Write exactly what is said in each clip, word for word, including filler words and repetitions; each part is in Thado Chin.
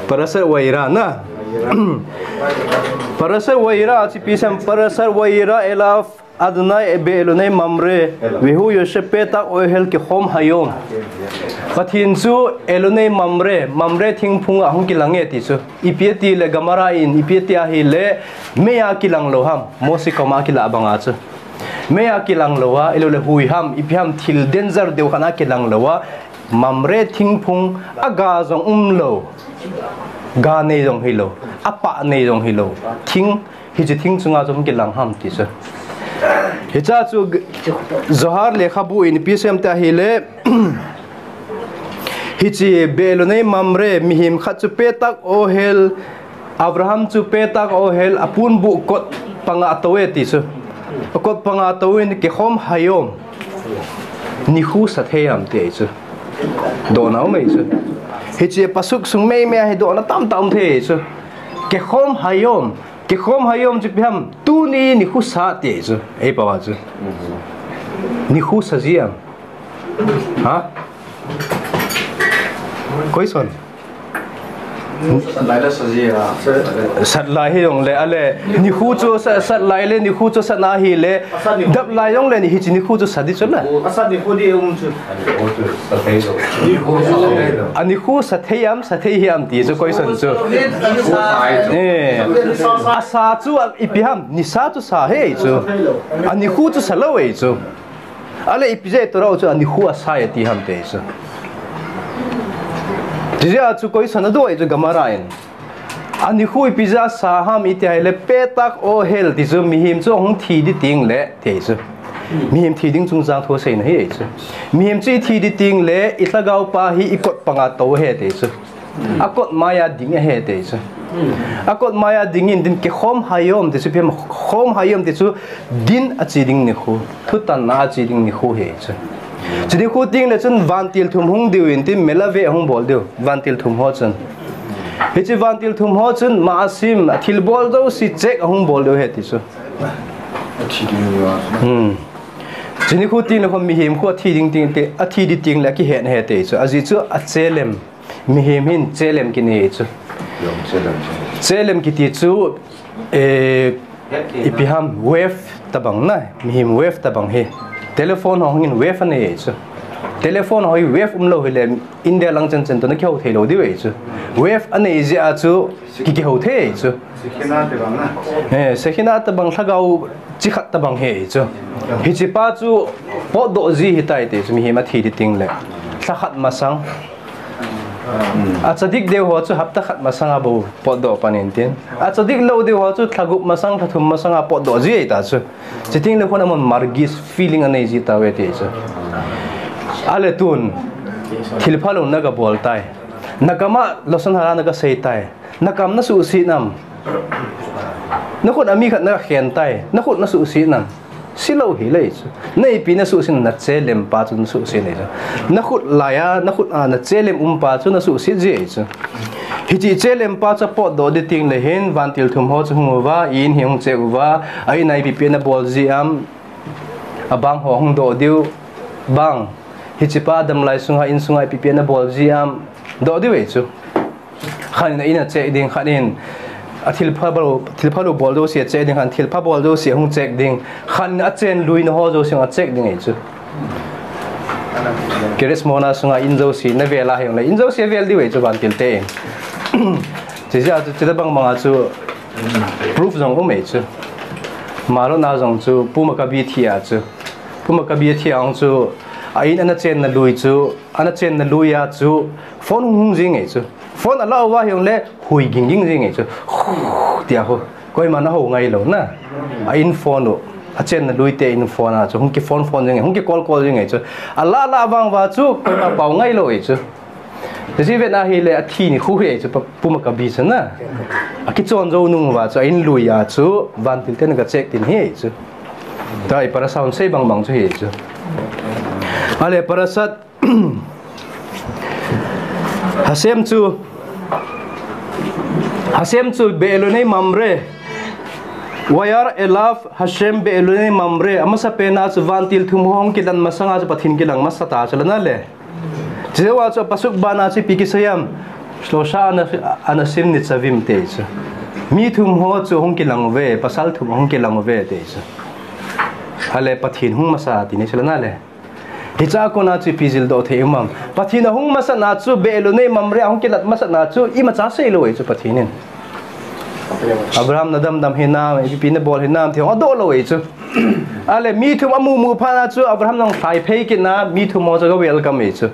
Parashat Vayera na. Parashat Vayera, achi pisem Parashat Vayera elav Adonai Be'elonei Mamre, Vehu Yoshev Petach Ohel Kechom Hayom. Pathen chu Elonei Mamre, Mamre thingphung a hung kilang e ti chu. Ipi ati le Gemara in, ipi ati ahile, mei a kilang lou ham, Mose koma kilah banga chu. Mei a kilang lou a, ilo le hui ham, ipi ham thil danger deu khat a kilang lou a, Mamre thingphung a ga jong um lou. Ga nei jong hilou, a pah nei jong hilou. Thing, hiche thing chunga chu um kilang ham ti chu. Hicha chu Zohar lekhabu in ipi asei em ti ahile, hiche Be'elonei Mamre, mihem khat chu Petach Ohel, Abraham chu Petach Ohel, aponbuh kot panga atou e ti chu. Kot panga atou in Kechom Hayom. Nikho sa thei am ti ahi chu. Dohna um ahi chu. Hiche pasuk sung meimei a hi dohna tamtah um thei ahi chu. Kechom Hayom. Kechom Hayom chu ipi ham, tuni nikho sa ti ahi chu. Ei pao a chu. Nikho sa ji am. Ha? Koi son? Sat lai hi jong le, ale, nikho chu sa-, sat lai le, nikho chu sat na ahile, dap lai jong le, ni hiche nikho chu sa di chu la. A nikho sa thei am, sa thei hi am ti chu koi son chu. Eh, asa chu ipi ham, nisa chu sa ahi chu. A nikho chu sa lou ahi chu. Ale ipi jeh a Torah chu a nikho asa e ti ham ti ahi chu. Ti jeh a chu koi son a doh ahi chu Gemara in. A nikho ipi jeh a sa ham iti ahile Petach Ohel ti chu mihem chu ahung thi di teng le ti ahi chu. Mihem thi ding chungchang thu aseina hi ahi chu. Mihem chu i thi di teng le i lhagao pa hi i kot panga tou ahi ti ahi chu. A kot maiya ding ahi ti chu. A kot maiya ding in din Kechom Hayom ti chu ipi ham, Chom Hayom ti chu din a che ding nikho, thutanna a che ding nikho ahi chu. Hiche nikho teng le chun vantil thum hung diu in tin melave ahung bol diu, vantil thum ho chun. Hiche vantil thum ho chun maasim, a thilbol jouse check ahung bol diu ahi ti chu. Hmm. Hiche nikho teng le khun mihem khu athi ding teng, athi di teng le akihen ahi ti chu. Ajeh chu a chelem. Mihem hin chelem kinei chu. Chelem kiti chu, eh, ipi ham wave tabang na, mihem wave tabang hi. Telephone ho hin wave anei chu. Telephone ho hi wave umlou hile India lang chenchen toh na kihou thei lou diu ahi chu. Wave anei jeh a chu ki, kihou thei chu. Eh, Shekhinah tabang lhagao chi khat tabang ahi chu. Hiche pa chu potdoh ji ahitai ti chu mihem athi di teng le. Lha khat masang. A tzadik deu ho chu hapta khat masang a bou potdoh pan in tin. A tzadik lou deu ho chu lha gup masang, lha thum masang a potdoh ji ahi ta chu. Chuteng le khun amun margish feeling anei ji tauve ti chu. Ale tun, thil phalou na ga bol tai. Na kam a lashon hara na ga sei tai. Na kam na suhset nam. Na khut a mi khat na khen tai. Na khut na suhset nam. Silou hile chu. Na ipi na suhset na chelem pa chu na suhset ahi chu. Na khut lai a, na khut a na chelem um pa chu na suhset ji ahi chu. Hiche chelem pa chu potdoh di teng le hin vantil thum ho chu hung uva, in hi hung check uva, a in a ipi ipi na bol ji am, a bang ho hung doh diu, bang. Hiche pa damlai sunga, in sunga ipi ipi na bol ji am, doh diu ahi chu. Khat in a in a check ding, khat in a thil phalou, thil phalou bol jouse a check ding, khat in thil pha bol jouse a hung check ding, khat in a chen lui na ho jouse a check ding ahi chu. Kiryat Shmona sunga in jouse na vel a hi hung le, in jouse a vel diu ahi chu vantil te in. Chuche a chu, chuti bang bang a chu proof jong um ahi chu. Marot na jong chu Pu Maccabi thi a chu. Pu Maccabi thi a hung chu a in ana chen na lui chu, ana chen na lui a chu phone hung hung jing ahi chu. Phone a la uva hi hung le hui ging ging jing ahi chu. Tia ho. Koima na ho ngai lou na. A in phone u. A chen na lui te in phone a chu. Hung ki phone phone jing ahi. Hung ki call call jing ahi chu. A la la vang uva chu. Koima pao ngai lou ahi chu. Chuche vet na hile a thi nikho ahi chu. Pa, Pu Maccabi chu na. A kichon jou nung uva chu. A in lui a chu. Vantil ten ga check tin ahi chu. Tua i parasha hung sei bang bang chu ahi chu. Ale parashat Hashem chu, Hashem chu Be'elonei Mamre. Vayar elav Hashem Be'elonei Mamre. Amasa pen a chu vantil thum hung kilang masang a chu Pathen kilang masa ta chu la na le. Chuche a chu pasuk ban a chu ipi kisei am. שלשה אנ-, אנשים ניצבים ti chu. Mi thum ho chu hung kilang uve, pasal thum hung kilang uve ti chu. Ale Pathen hung masa ti ni chu la na le. Hiche a kona chu ipi jildoh thei um am. Pathen ahung masatna chu Beit Le'elohei Mamre ahung kilat masatna chu imacha seilou ahi chu Pathen in. Abraham nadamdam hinam, ipi nabol hinam ti hung adoh lou ahi chu. Ale mi thum amu mu phat na chu Abraham jong lhai phei kit na, mi thum ho chu aga welcome ahi chu.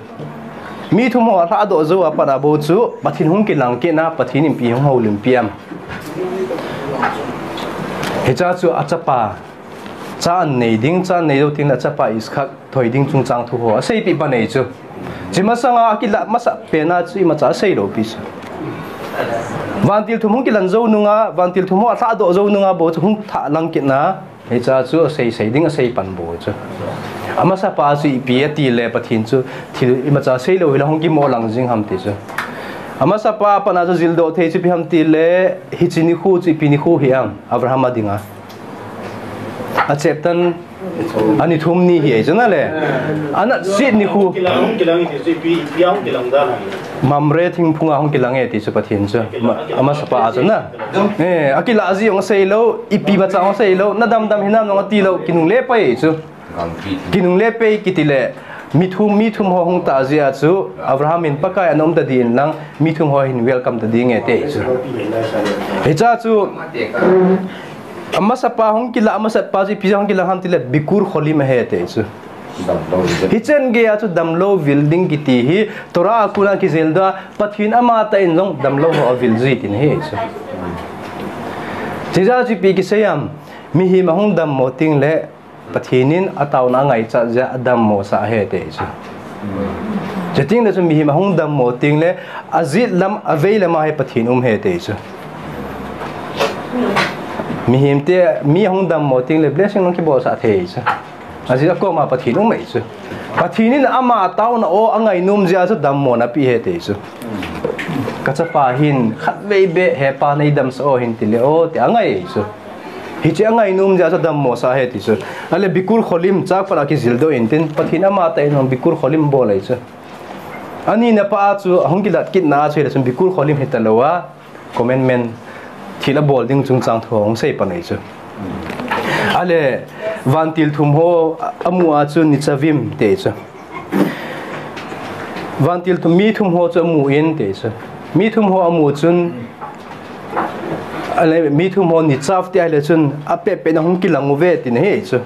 Mi thum ho alhadoh jou a pat a bou chu Pathen hung kilang kit na, Pathen in ipi hung houlimpi am. Hiche a chu achapa, cha anei ding, cha anei jou teng le achapa Isak thoi ding chungchang thu ho aseipeh pan ahi chu. Hiche masanga akilah masat pen a chu imacha seilou pi chu. Vantil thum hung kilang jou nunga, vantil thum ho alhadoh jou nunga bou chu hung thah lang kit na, hiche a chu asei sei ding asei pan bou chu. Amasapa chu ipi ati le Pathen chu thil imacha seilou hila hung kimo lang jing ham ti chu. Amasapa a pat a chu jildoh thei chu ipi ham ti le, hiche nikho chu ipi nikho hi am, Abraham a dinga. Acheptan ani thum ni hi ahi chu na le. Anatset nikho. Kilang, kilang ti chu ipi, ipi a hung kilang dan ham. Mamre thingphung a hung kilang e ti chu Pathen chu. Ma-, amasapa a chu na. Eh, akilah ji jong aseilou, ipi macha jong aseilou, nadamdam hinam jong atilou, kinungle pei chu. Kinungle pei kiti le, mi thum, mi thum ho hung tah jeh a chu, Abraham in Pakai ana um ta ding in lang, mi thum ho hin welcome ta ding e ti chu. Hiche a chu, amasapa hung kilah, amasapa chu ipi jeh a hung kilang ham ti le, Bikur Cholim ahi ti chu. Hichen gei a chu damlou vil ding kiti hi, Torah a kona kijildoh a, Pathen amatah in jong damlou ho avil ji ti ahi chu. Hiche a chu ipi kisei am, mihem ahung dammo teng le, Pathen in ataona angaichat jeh a adammo sah ahi ti chu. Chuteng le chu mihem ahung dammo teng le, ajet lam, avei lam a hi Pathen um ahi ti chu. Mihem te, mi ahung dammo teng le, blessing jong kibolsah thei chu. Ajeh akoma Pathen um ahi chu. Pathen in ama ataona o angainom jeh a chu dammo na pe ahi ti chu. Kachapa hin khatvei beh, He Pa neidamsah o hin ti le o, ti angai ahi chu. Hiche angainom jeh a chu dammo sah ahi ti chu. Ale Bikur Cholim, hiche a pat a kijildoh in tin, Pathen amatah in jong Bikur Cholim abol ahi chu. Anina pa a chu, ahung kilat kit na a chu, hile chun Bikur Cholim hita lou a, commandment, thil abol ding chungchang thu hung sei pan ahi chu. Ale, vantil thum ho amu a chu Nitzavim ti chu. Vantil thum, mi thum ho chu amu in ti chu. Mi thum ho amu chun, ale, mi thum ho Nitzav ti ahile chun, apeh peh na hung kilang uve ti ahi chu.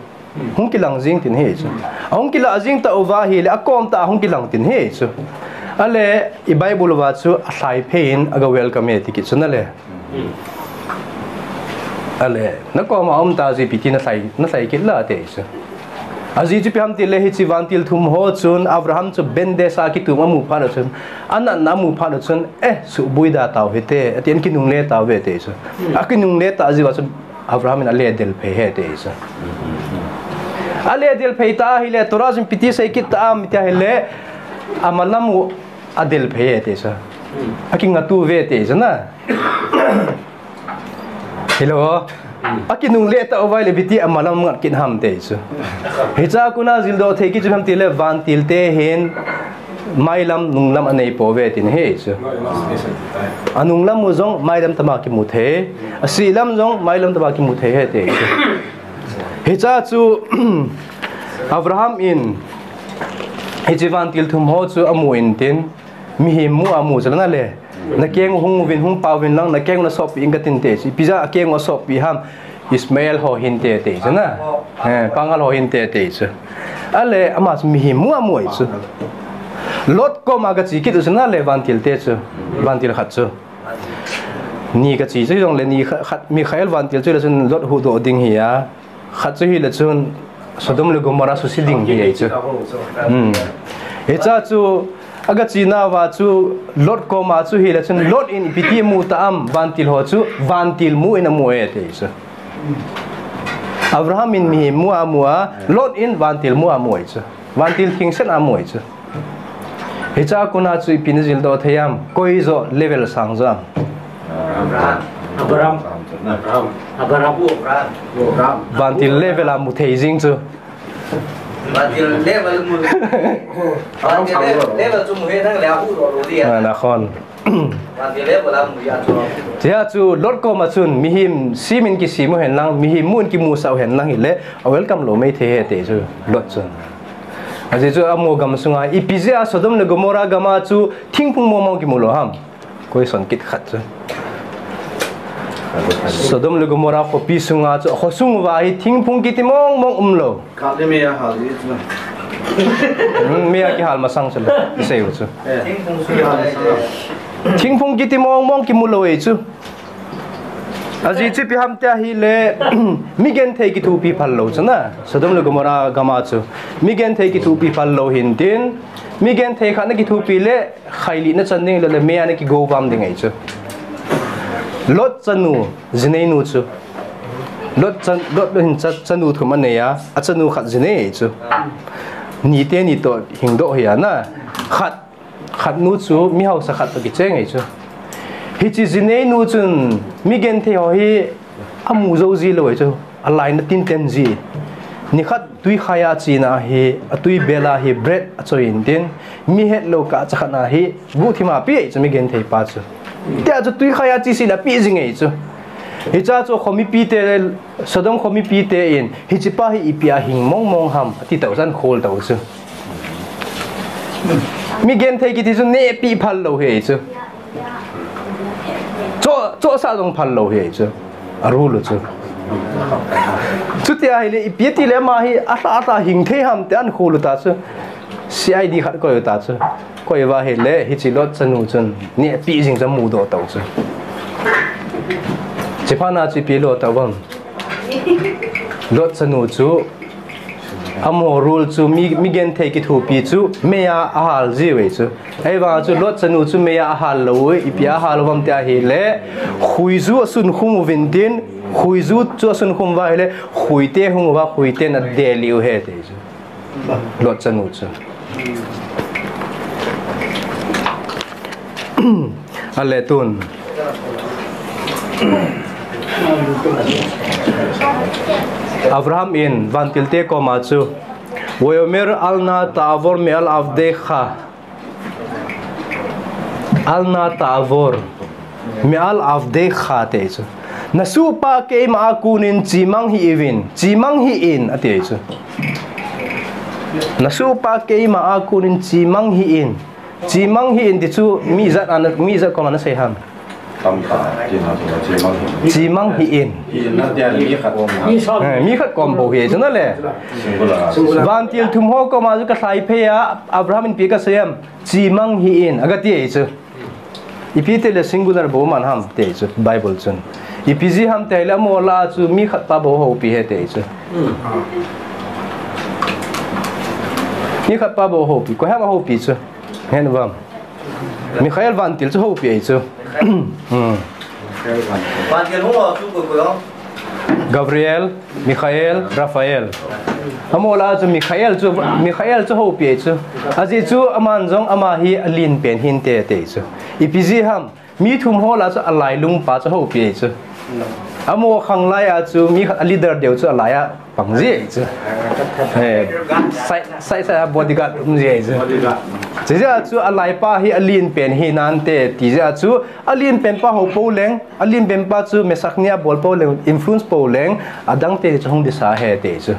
Hung kilang jing ti ahi chu. Ahung kilang jing tauva ahile, akom tah a hung kilang ti ahi chu. Ale, i Bible uva chu alhai phei in aga welcome e ti kit chu na le. Ale, nakoma um ta jeh ipi ti nalhai, nalhai kit la ti chu. Ajeh chu ipi ham ti le hiche vantil thum ho chun Abraham chu bendesha kitum amu phat u chun, anatna amu phat u chun, eh, subui da tau hite, ati akinungle tauve ti chu. Akinungle tah jeh uva chun Abraham in ale del phei e ti chu. Ale del phei ta ahile, Torah chun ipi ti sei kit ta am ti ahile, amalam u adel phei e ti chu. Akingatuve ti chu na. Hello. Akinungle tauva ahile ipi ti amalam ngat kit ham ti chu. Hiche a kona jildoh thei kit chu ham ti le vantil te hin mailam, nunglam anei pouve ti ahi chu. Anunglam u jong mailam tama kimu thei. Asihlam jong mailam tama kimu thei ahi ti chu. Hiche a chu Abraham in hiche vantil thum ho chu amu in tin, mihem mu a amu chu la na le. Nakeng u hung uvin, hung pao uvin lang, nakeng u nasoppeh inge katin ti chu. Ipi jeh a akeng u asoppeh ham, Ishmael ho hinte ti chu na. Eh, Pangal ho hinte ti chu. Ale, ama chu mihem mu a amu ahi chu. Lot koma gache kit u chu na le vantil te chu. Vantil khat chu. Ni gache chu jongle ni kha-, khat, Michael vantil chu le chun Lot huhdoh ding ahi a. Khat chu hile chun Sodom le Gomorrah suse ding ahi chu. Hmm. Hiche a chu, agache nauva chu, Lot koma chu hile chun, Lot in ipi ti amu ta am, vantil ho chu, vantil mu in amu e ti chu. Abraham in mihem mu a amu a, Lot in vantil mu a amu ahi chu. Vantil thengset a amu ahi chu. Hiche a kona chu ipi najildoh thei am, koi joh level sang joh am. Abraham. Abraham. Abraham. Abraham. Abraham. Vantil level a mu thei jing chu. Vantil level mu. Vantil level chu mu he nang le a hu lo lo dia. Ah, nakhon. Tia chu Lot koma chun mihem simin kisem u hen lang, mihem mun kimusah u hen lang hile, a welcome lou mei thei e ti chu Lot chun. Ajeh chu amaho gamsunga, ipi jeh a Sodom le Gomorrah gama chu thingphung mong mong kimu lou ham? Koi son kit khat chu. Sodom le Gomorrah khopi sunga chu, khosung uva hi thingphung kiti mong mong umlou. Khat le mei a hal ji chu. Hmm, mei a kihal masang chu le, isei u chu. Eh. Thingphung sunga hal masang. Thingphung kiti mong mong kimu lou e chu. Ajeh chu ipi ham tia hile, mi genthei kithopi phal lou chu na. Sodom le Gomorrah gama chu. Mi genthei kithopi phal lou hin tin. Mi genthei khat na kithopi le, khailih na chan ding le, le mei a na kigo vam ding ahi chu. Lot chanu, jineinu chu. Lot chan, Lot hin cha, chanu thum anei a, achanu khat jinei ahi chu. Ni teni toh hingdoh hi ana. Khat, khat nu chu mi hausa khat toh kicheng ahi chu. Hiche jineinu chun mi genthei ho hi amu jou ji lou ahi chu. Alaina tinten ji. Nikhat twikhai a chena hi, atwi bel a hi bread achoi in tin, mi hetlou kah cha khat na hi guhthim a ape ahi chu mi genthei pa chu. Tia chu twikhai a chese le ape jing ahi chu. Hiche chu khomipi te, Sodom khomipi te in, hiche pa hi ipi a hing mong mong ham, ati tau chan khol tau chu. Mi genthei kiti chu nehpi phal lou ahi chu. Cho, cho sa jong phal lou ahi chu. Aru lou chu. Chuti ahile, ipi ti le ama hi, alha, alha hing thei ham ti an khol u ta chu. C I D khat koi u ta chu. Koi uva ahile, hiche Lot chanu chun, nehpi jing chu amudoh tau chu. Chuphat na chu ipi lou tau ham. Lot chanu chu, amaho rule chu mi, mi genthei kithopi chu mei a ahal ji uve chu. Ahivang chu Lot chanu chu mei a ahal lou uve, ipi a ahal uvam ti ahile, khuiju asunkhum uvin tin, khuiju chu asunkhum uva ahile, khuite hung uva, khuiten adel u ahi ti chu. Lot chanu chu. Ale tun. Abraham in vantil te koma chu, ויאמר אל נא תעבור מעל עבדך. אל נא תעבור מעל עבדך ati chu. Nasohpa keima a konin chemang hih uvin, chemang hih in ati chu. Nasohpa keima a konin chemang hih in. Chemang hih in ti chu mi ijat a, mi ijat koma nasei ham. Tamtah, chemang hih in. Chemang hih in. Hih in na tia mi khat kom. Eh, mi khat kom bou ahi chu nale. Singular. Vantil thum ho koma chu kalhai phei a, Abraham in ipi kasei ham. Chemang hih in, agati ahi chu. Ipi tile singular bou man ham ti chu, Bible chun. Ipi jeh ham tile amaho lah a chu mi khat pa bou houpi ahi ti chu. Mi khat pa bou houpi, koi ham ahoupi chu. Hen uvam. Mikhael vantil chu houpi ahi chu. Hmm. Vantil hung ho chu koi koi ham. Gabriel, Mikhael, Raphael. Amaho lah a chu Mikhael chu, Mikhael chu houpi ahi chu. Ajeh chu aman jong ama hi alen pen hinte ti chu. Ipi jeh ham, mi thum ho lah a chu alailung pa chu houpi ahi chu. Amaho khanglai a chu mi khat a leader deu chu alai a pang ji ahi chu. Eh, sai, sai, sai a bodyguard um ji ahi chu. Chujeh a chu alai pa hi alen pen hinante ti jeh a chu alen pen pa hou pou leng, alen pen pa chu Meshach ni a bol pou leng, influence pou leng, adang te chu hung disa ahi ti chu.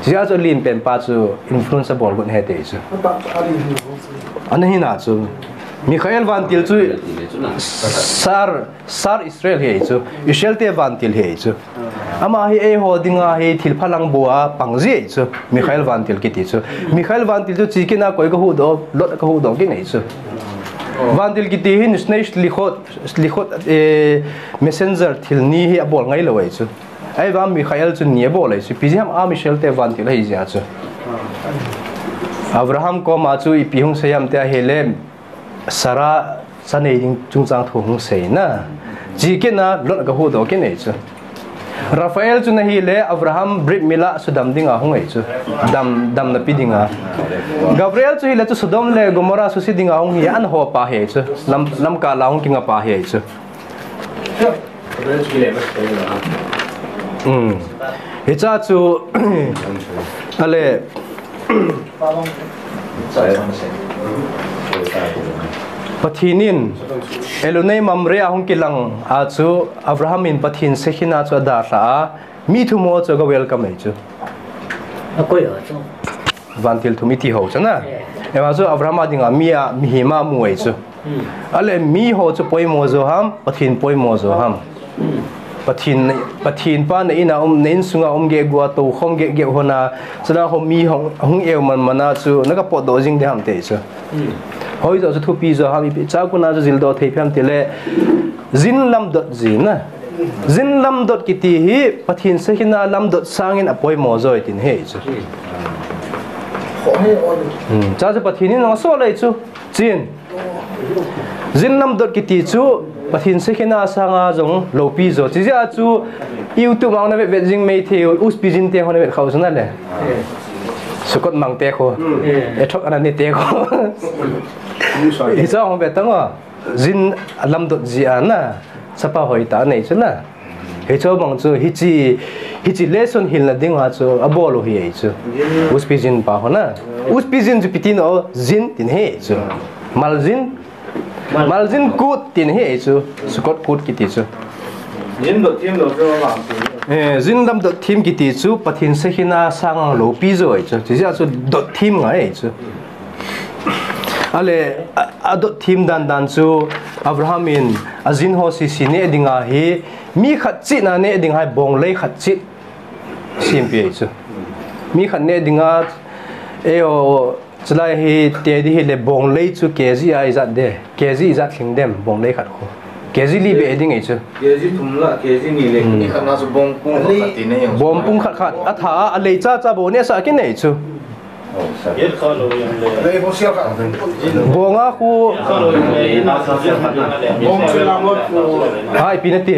Chujeh a chu alen pen pa chu influence abol got ahi ti chu. Ana hina chu. Mikhael vantil chu Sar, Sar Israel ahi chu. Israel te vantil ahi chu. Ama hi eiho dinga hi thil phalang bou a pang ji ahi chu. Mikhael vantil kiti chu. Mikhael vantil chu chikit a koi kahuhdoh, Lot kahuhdoh kit ahi chu. Vantil kiti hi Shnei Shlichot, Shlichot, eh, messenger thil ni hi abol ngai lou ahi chu. Ahivang Mikhael chu ni abol ahi chu. Ipi jeh ham a Israel te vantil ahi jeh a chu. Abraham koma chu ipi hung sei ham ti ahile, Sarah cha nei ding chungchang thu hung sei na. Chikit a Lot kahuhdoh kit ahi chu. Raphael chu ahile Abraham Brit Mila sudam dinga hung ahi chu. Dam, damna pe dinga. Gabriel chu ahile chu Sodom le Gomorrah suse dinga hung hi ana ho pa ahi chu. Lam, Lamka lah a hung kinga pa ahi chu. Hmm. Hiche chu, ale. Pathen in Elonai Mamre a hung kilang a chu Abraham in Pathen Shekhinah chu adalha a, mi thum ho chu aga welcome e chu. Akoi ho chu. Vantil thum iti ho chu na. Eh. Ema chu Abraham a dinga mi a, mihem a mu e chu. Hmm. Ale mi ho chu poimo jo ham, Pathen poimo jo ham. Hmm. Pathen, Pathen pa na in a um, na insunga um gegu a, toukhom gegu hon a, chana ho mi hung, hung eu man man a chu, na ka potdoh jing ding ham ti chu. Hmm. Hoijo chu thupi jo ham, ipi cha kona chu jildoh thei pem tile, jin lamdot ji na. Jin lamdot kiti hi, Pathen Shekhinah lamdot sangin apoimo jo e tin ahi chu. Hmm. Cha chu Pathen in asol e chu. Chin. Jin lamdot kiti chu Pathen Shekhinah sanga jong loupi jo. Chijeh a chu YouTube a na vet vet jing mai thei, Uspijin te ho na vet khau chu na le. Sukot mang te ho. Hmm. Ethok ana ni te ho. Hicha hung vet tang o. Jin lamdot ji a na. Chapa hoitah nei chu na. Hichu bang chu hiche, hiche lesson hilna dinga chu abol u ahi chu. Uspijin pa ho na. Uspijin chu ipi tin o, jin tin ahi chu. Maljin. Maljin kut tin ahi chu. Sukot kut kiti chu. Jin dot thim lou chu abang chu. Eh, jin lamdot thim kiti chu Pathen Shekhinah sanga loupi jo ahi chu. Chijeh a chu dot thim ngai ahi chu. Ale, a, adot thim dan dan chu Abraham in ajin ho sese neh dinga hi, mi khat cheh na neh ding ahi, bonglei khat cheh sempeh ahi chu. Mi khat neh dinga, eiho, chulai hi te di hile bonglei chu K G a ijat de, K G ijat lhing dem, bonglei khat khu. K G li beh ding ahi chu. K G thum la, K G ni le. Hmm. Ni khat na chu bong pung khat khat ti nei. Bong pung khat khat, atha a, alei cha cha bou neh sah kit nei chu. Bonga khu. Hai, ipi nati.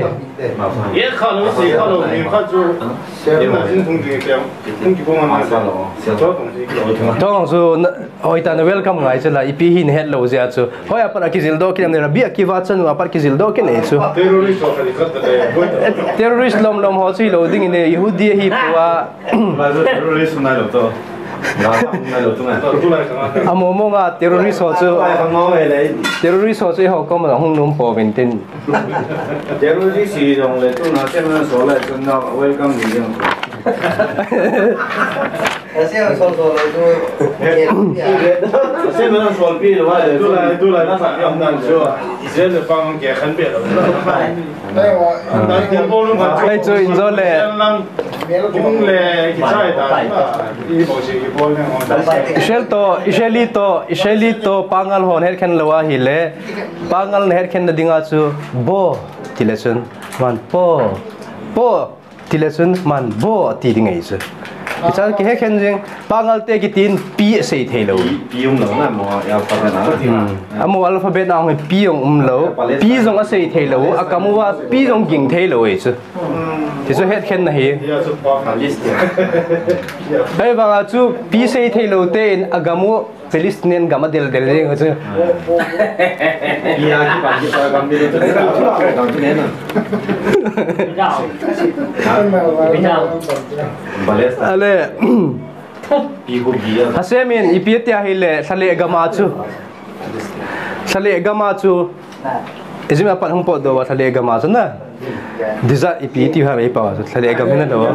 Tong chu na, hoitah na welcome ngai chu la, ipi hi nahet lou jeh a chu. Hoi apat a kijildoh kit em ni, Rabbi Akiva chanu apat kijildoh kit nei chu. Terrorist lom lom ho chu hilou ding in, Yehudi hi pua. Terrorist nai lou to. Nai lou to ngai. Amo mo nga terrorist ho chu. Terrorist ho chu eiho koma hung nom pouvin tin. Terrorist hi jong le tuna seminal sol le tuna welcome ni jong. Seminal sol pi lou le tuna tuna na sa yam nan chu. Israel le pang ke khan be lou. Hei chu injo le. Israel to, Israeli to, Israeli to Pangal hon het khen lou ahile. Pangal na het khen na dinga chu bo tile chun man po. Po tile chun man bo ti ding ahi chu. Icha kihe khen jing, Pangal te kitin pi asei thei lou. Pi, pi um lou na mo, alphabet na. Hmm. Amo alphabet na hung pi jong um lou. Pi jong asei thei lou. Agam uva pi jong ging thei lou ahi chu. Hichu het khen na ahi. Ahivanga chu pi sei thei lou ten agam u Palestine gam a del del jeng chu. Pi a kipan kipa gam del chu. Ale. Pi khu pi a. Hashem in ipi ati ahile, lhale gam a chu. Lhale gam a chu. Egypt apat hung potdoh uva lhale gam a chu na. Desert ipi ti ham eipa chu lhale gam hi na lou.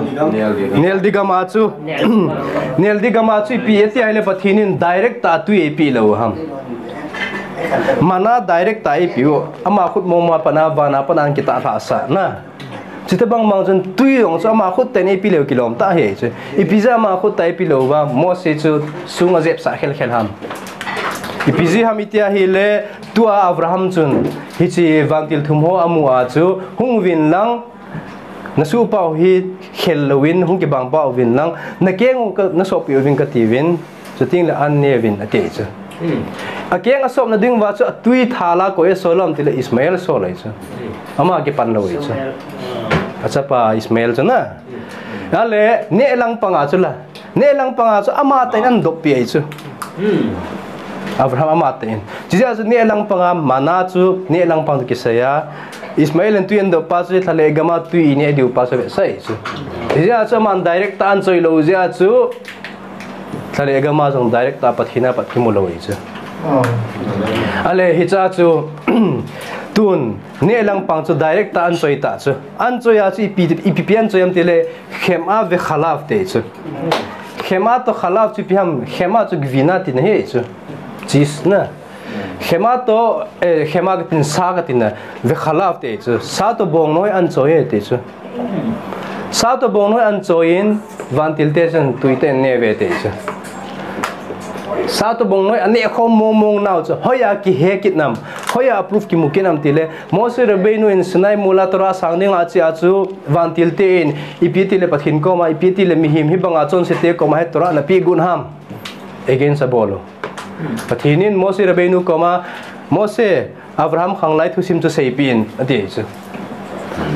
Nile di gam a chu. Nile di gam a chu ipi ati ahile Pathen in direct a tui eipeh lou ham. Mana direct a eipeh u. Ama khut mong ma pana vana pana kitah lhah sah na. Chutobang bang chun tui jong chu ama khut tah in eipeh leu kilom tah ahi chu. Ipi jeh a ama khut tah eipeh lou uva, Mose chu sung ajepsah khel khel ham. Ipi jeh ham iti ahile, tua Abraham chun, hiche vantil thum ho amu a chu, hung uvin lang, na sohpa u hi khel louvin, hung kibang pah uvin lang, na keng u ka, na sohpeh uvin kati uvin, Chuteng le an neuvin ati chu. Hmm. Akeng asopna ding uva chu atui thal a koi asol ham tile Ishmael asol ahi chu. Hmm. Ama kipan lou ahi chu. Ishmael. Ah. Achapa Ishmael chu na. Hmm. Ale neh lang panga chu la. Neh lang panga chu amatah in ahin doppeh ahi chu. Hmm. Abraham amatah in. Chujeh chu neh lang panga mana chu neh lang pang kisei a. Ishmael in tui ahin dop pa chu lhale gam a tui ineh diu pa chu vetsah ahi chu. Chujeh chu aman direct tah a ahin choi lou jeh chu. Lhale gam a jong direct tah a Pathen a pat kimu lou ahi chu. Ale, hicha chu, tun, neh lang pang chu direct a anchoi ta chu. Anchoi a chu ipi, ipi, ipi anchoi am tile, chema vechalav ti chu. Chema toh chalav chu ipi ham, chema chu gvena tina ahi chu. Cheese na. Chema toh, eh, chema katina, sa katina, vechalav ti chu. Sa toh bongnoi anchoi e ti chu. Sa toh bongnoi anchoi in, vantil te chun tui te neh uve ti chu. Sa toh bongnoi aneh khom mong mong nau chu. Hoiya kihe kit nam, hoiya proof kimu kit nam tile. Moshe Rabbeinu in Sinai mol a Torah sang dinga achea chu vantil ten, ipi tile Pathen koma, ipi tile mihem hibanga chonse te koma hi Torah napeh got ham. Against abol u. Pathen in Moshe Rabbeinu koma, Moshe, Abraham khanglai thusim chu seipeh in, ati chu.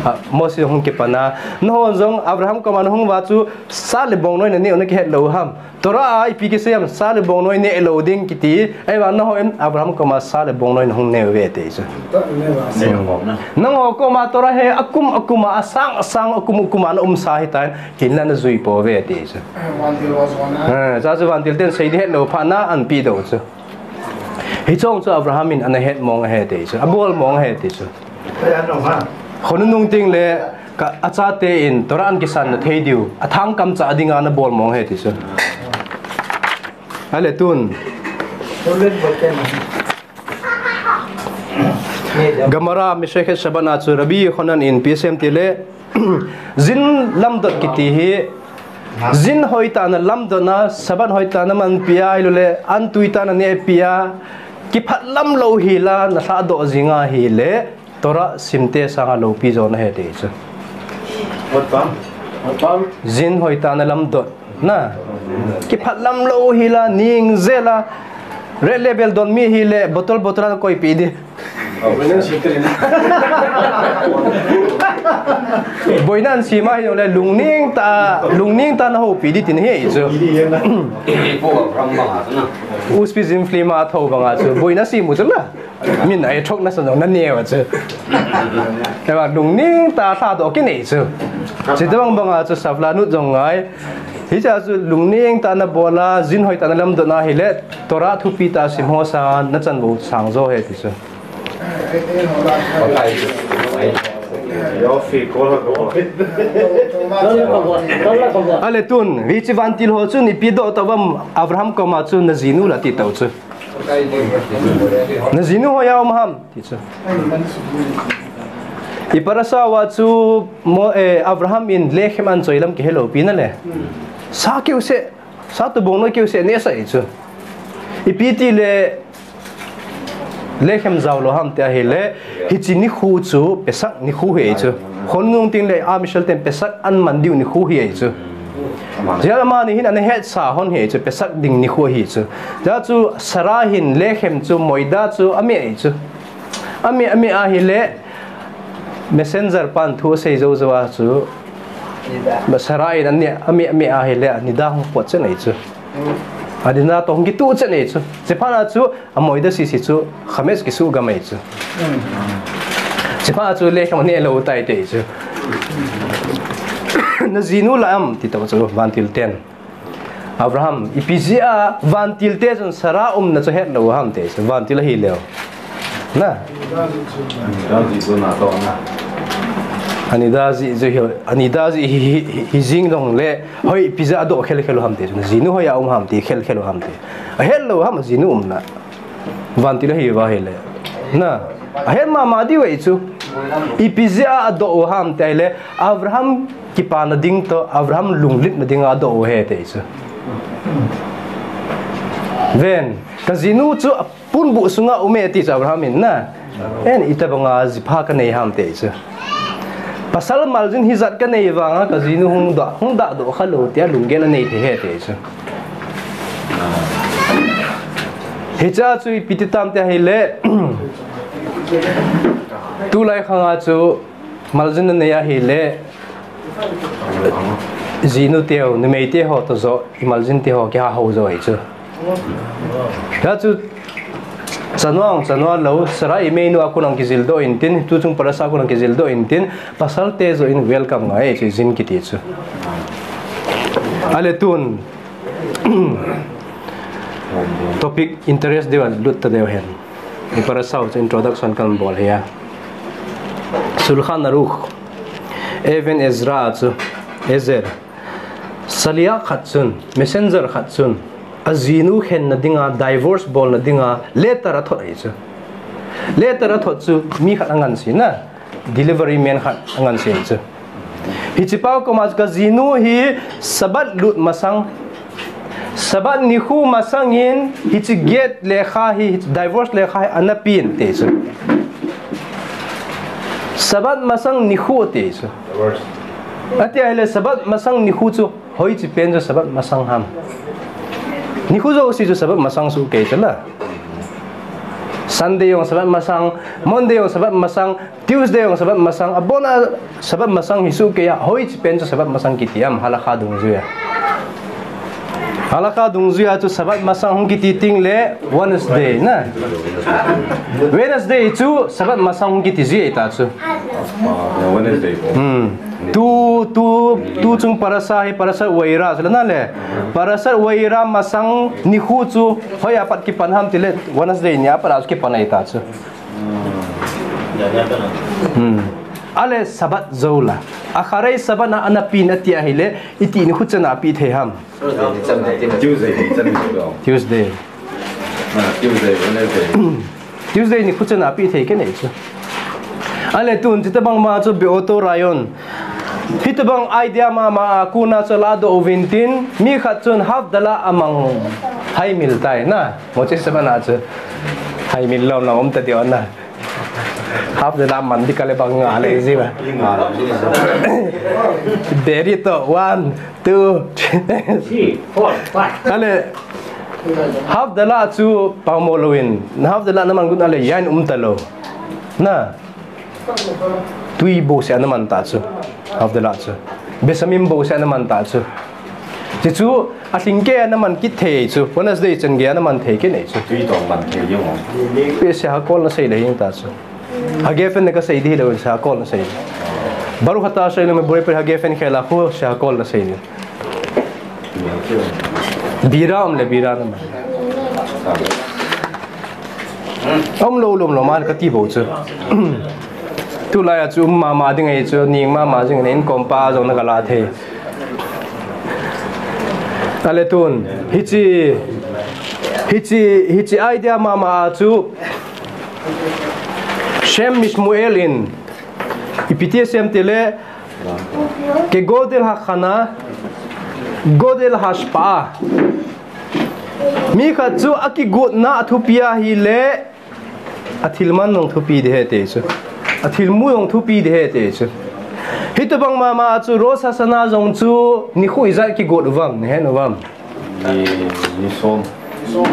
A, Moshe hung kipan a, nahon jong Abraham koma nahung uva chu sa le bongnoi naneh u nakihet lou ham. Torah a ipi kisei ham, sa le bongnoi neh lou ding kiti, ahivang nahon Abraham koma sa le bongnoi nahung neh uve ati chu. Nangho koma Torah hi akum akum a, asang asang akum akum a naumsa ahitan, hinla najui pouve ati chu. Eh, cha chu vantil ten sei ding het lou phat na anpeh doh chu. Hiche chu Abraham in ana het mong ahi ti chu, abol mong ahi ti chu. Khonung nung teng le ka achate in Torah ana kisan na thei diu, athangkam cha dinga ana bol mong ahi ti chu. Ale tun. Gemara Masechet Shabbat na chu Rabbi Yochanan in ipi asei em tile, jin lamdot kiti hi, jin hoitah na lamdot na, Shabbat hoitah na manpi a, ahilou le, an tuitah na nehpi a, kiphat lam lou hi la, nalhahdoh jing ahile, Torah simte sanga loupi jo nahi ti chu. Jin hoitah na lamdot na, kiphat lam lou hi la, ning jel a, Red Label don mi hile, bottle bottle a nakoipeh ding. Boina an sem ahi jongle, lungning tah, lungning tah a nahoupeh ding tina ahi chu. Ushpizin film a athou banga chu, boina sem u chu la. Min a ethok na sa jong naneo chu. Ahivang lungning tah a lhadoh kinei chu. Chutobang banga chu safla nut jong ngai. Hiche chu lungning tah a nabol a, jin hoitah a nalamdot na ahile, Torah thupi tah a sim ho sanga nachanvou sang jo ahi ti chu. Ale tun, hiche vantil ho chun ipi doh tauvam, Abraham koma chu najinu la ati tau chu. Najinu hoiya um ham ti chu. I parasha uva chu Mo-, eh, Abraham in lechem anchoi lam kihelou pi nale. Sa keu seh, sa toh bongnoi keu seh neh sah ahi chu. Ipi tile lechem jao lou ham ti ahile, hiche nikho chu Pesach nikho ahi chu. Khonung nung teng le Am Yisrael ten Pesach aman diu nikho ahi chu. Hijeh a amani hin ana hetsa hon ahi chu, Pesach ding nikho ahi chu. Hijeh chun Sarah hin lechem chu, moida chu ameh ahi chu. Ameh, ameh ahile, messenger pan thu asei jou jou a chu, Sarah in ameh, ameh ahile, anida hung pot chen ahi chu. Anida toh hung kituh chen ahi chu. Chuphat a chu, amoida sisi chu, chametz kisuh gam ahi chu. Chuphat a chu, lechem aneh lou tai ti ahi chu. Najinu la am ti tau chu, vantil ten. Abraham, ipi jeh a vantil te chun Sarah umna chu het lou ham ti chu, vantil ahileu. Na? Anida jeh chu hi, anida jeh hi, hi, hi, hi jing jongle, hoi ipi jeh a adoh khel khel u ham ti chu, najinu hoiya um ham ti, khel khel u ham ti. Ahet lou ham ajinu umna. Vantil ahiuva ahile. Na, ahet mama diu ahi chu. Ipi jeh a adoh u ham ti ahile, Abraham kipana ding toh, Abraham lunglhitna dinga adoh u ahi ti chu. Ven, kajinu chu aponbuh sunga um e ti chu Abraham in na. En, itobanga jipha kanei ham ti chu. Pasal maljin hijat kanei vanga kajinu hung dah, hung dahdoh khalou tia lunggel anei thei ahi ti chu. Hichea chu ipi ti tam ti ahile, tulai khanga chu maljin nanei ahile, jinu teu, numei te ho toh joh, i maljin te ho kiha hou jo ahi chu. Hijeh chun, chanua, chanua lou, Sarah imeinu a kon a kijildoh intin, tuchung parasha kon a kijildoh intin, pasal te joh in welcome ngai ahi chu, jin kiti chu. Ale tun, Topic interest deuh a lut ta deuh hen. Hi parasha chu introduction kan bol hi a. Shulchan Aruch, Even Ezra chu, Ezer, Shaliach khat chun, messenger khat chun, ajinu khenna dinga, divorce bolna dinga letter athot ahi chu. Letter athot chu mi khat angansei na, delivery man khat angansei ahi chu. Hiche pa koma chu, kajinu hi Sabbath lut masang, Sabbath nikho masangin hiche get lekha hi, hiche divorce lekha hi ana pen ati chu. Sabbath masang nikho ati chu. Ati ahile Sabbath masang nikho chu hoiche pen chu Sabbath masang ham? Nikho jouse chu Sabbath masang soh kei chu la. Sunday jong Sabbath masang, Monday jong Sabbath masang, Tuesday jong Sabbath masang, abona Sabbath masang hi soh kei a, hoiche pen chu Sabbath masang kiti ham, halakha dungjuia. Halakha dungjuia chu Sabbath masang hung kiti tengle Wednesday na. Wednesday chu Sabbath masang hung kiti ji ahi ta chu. Ah, Wednesday. Hmm. Tu, tu, tu chung parasha hi, Parashat Vayera chu la na le. Parashat Vayera masang nikho chu hoiya pat kipan ham tile, Wednesday nia pat a chu kipan ahi ta chu. Hmm. Ale Sabbath jou la. Acharei Shabbat na ana pen ati ahile, iti nikho chan a pe thei ham? Tuesday ni chan ni lo. Tuesday. Ah, Tuesday, Wednesday. Tuesday nikho chan a pe thei kei nei chu. Ale tun, hitobang ma chu Be'oto Rayon. Hitobang idea mama a kona chu ladoh uvin tin, mi khat chun Havdalah amang haimil tai na. Motzei Shabbat na chu. Haimil lom lom um ta diu na. Havdalah man di kale bang nga le ji ba. Deri to, one, two, three, four, five. Ale, Havdalah chu pamo louvin, Havdalah na man got na le, yain um ta lou. Na. Tui bouseh a na man ta chu. Havdalah chu. Besamim bouseh a na man ta chu. Chuchu, alhing kei a na man kit thei chu. Wednesday chan gei a na man thei kei nei chu. Tui tong man thei jong. Pe shehakol na sei le hing ta chu. Hagefen na ka sei di hilou, shehakol na sei. Baruch ata Asher Eloheinu mevorech peh hagefen, khel a khu shehakol na sei di. Bira um le bira na man. Um lou lom lom an kati bou chu. Tulai a chu um mama ding ahi chu, ning mama ding ahi, in kom pa jong na ka la thei. Ale tun, hiche, hiche, hiche idea mama a chu, Shem Mishmuel in, ipi ti asei em tile, Kegodel hachana, godel hashpa'ah. Mi khat chu akigotna athupi ahile, athilman jong thupi ding ahi ti chu. Athilmu jong thupi ding ahi ti chu. Hitobang mama chu Rosh Hashanah jong chu nikho ijat kigot uvam, nahen uvam? Ni, ni som.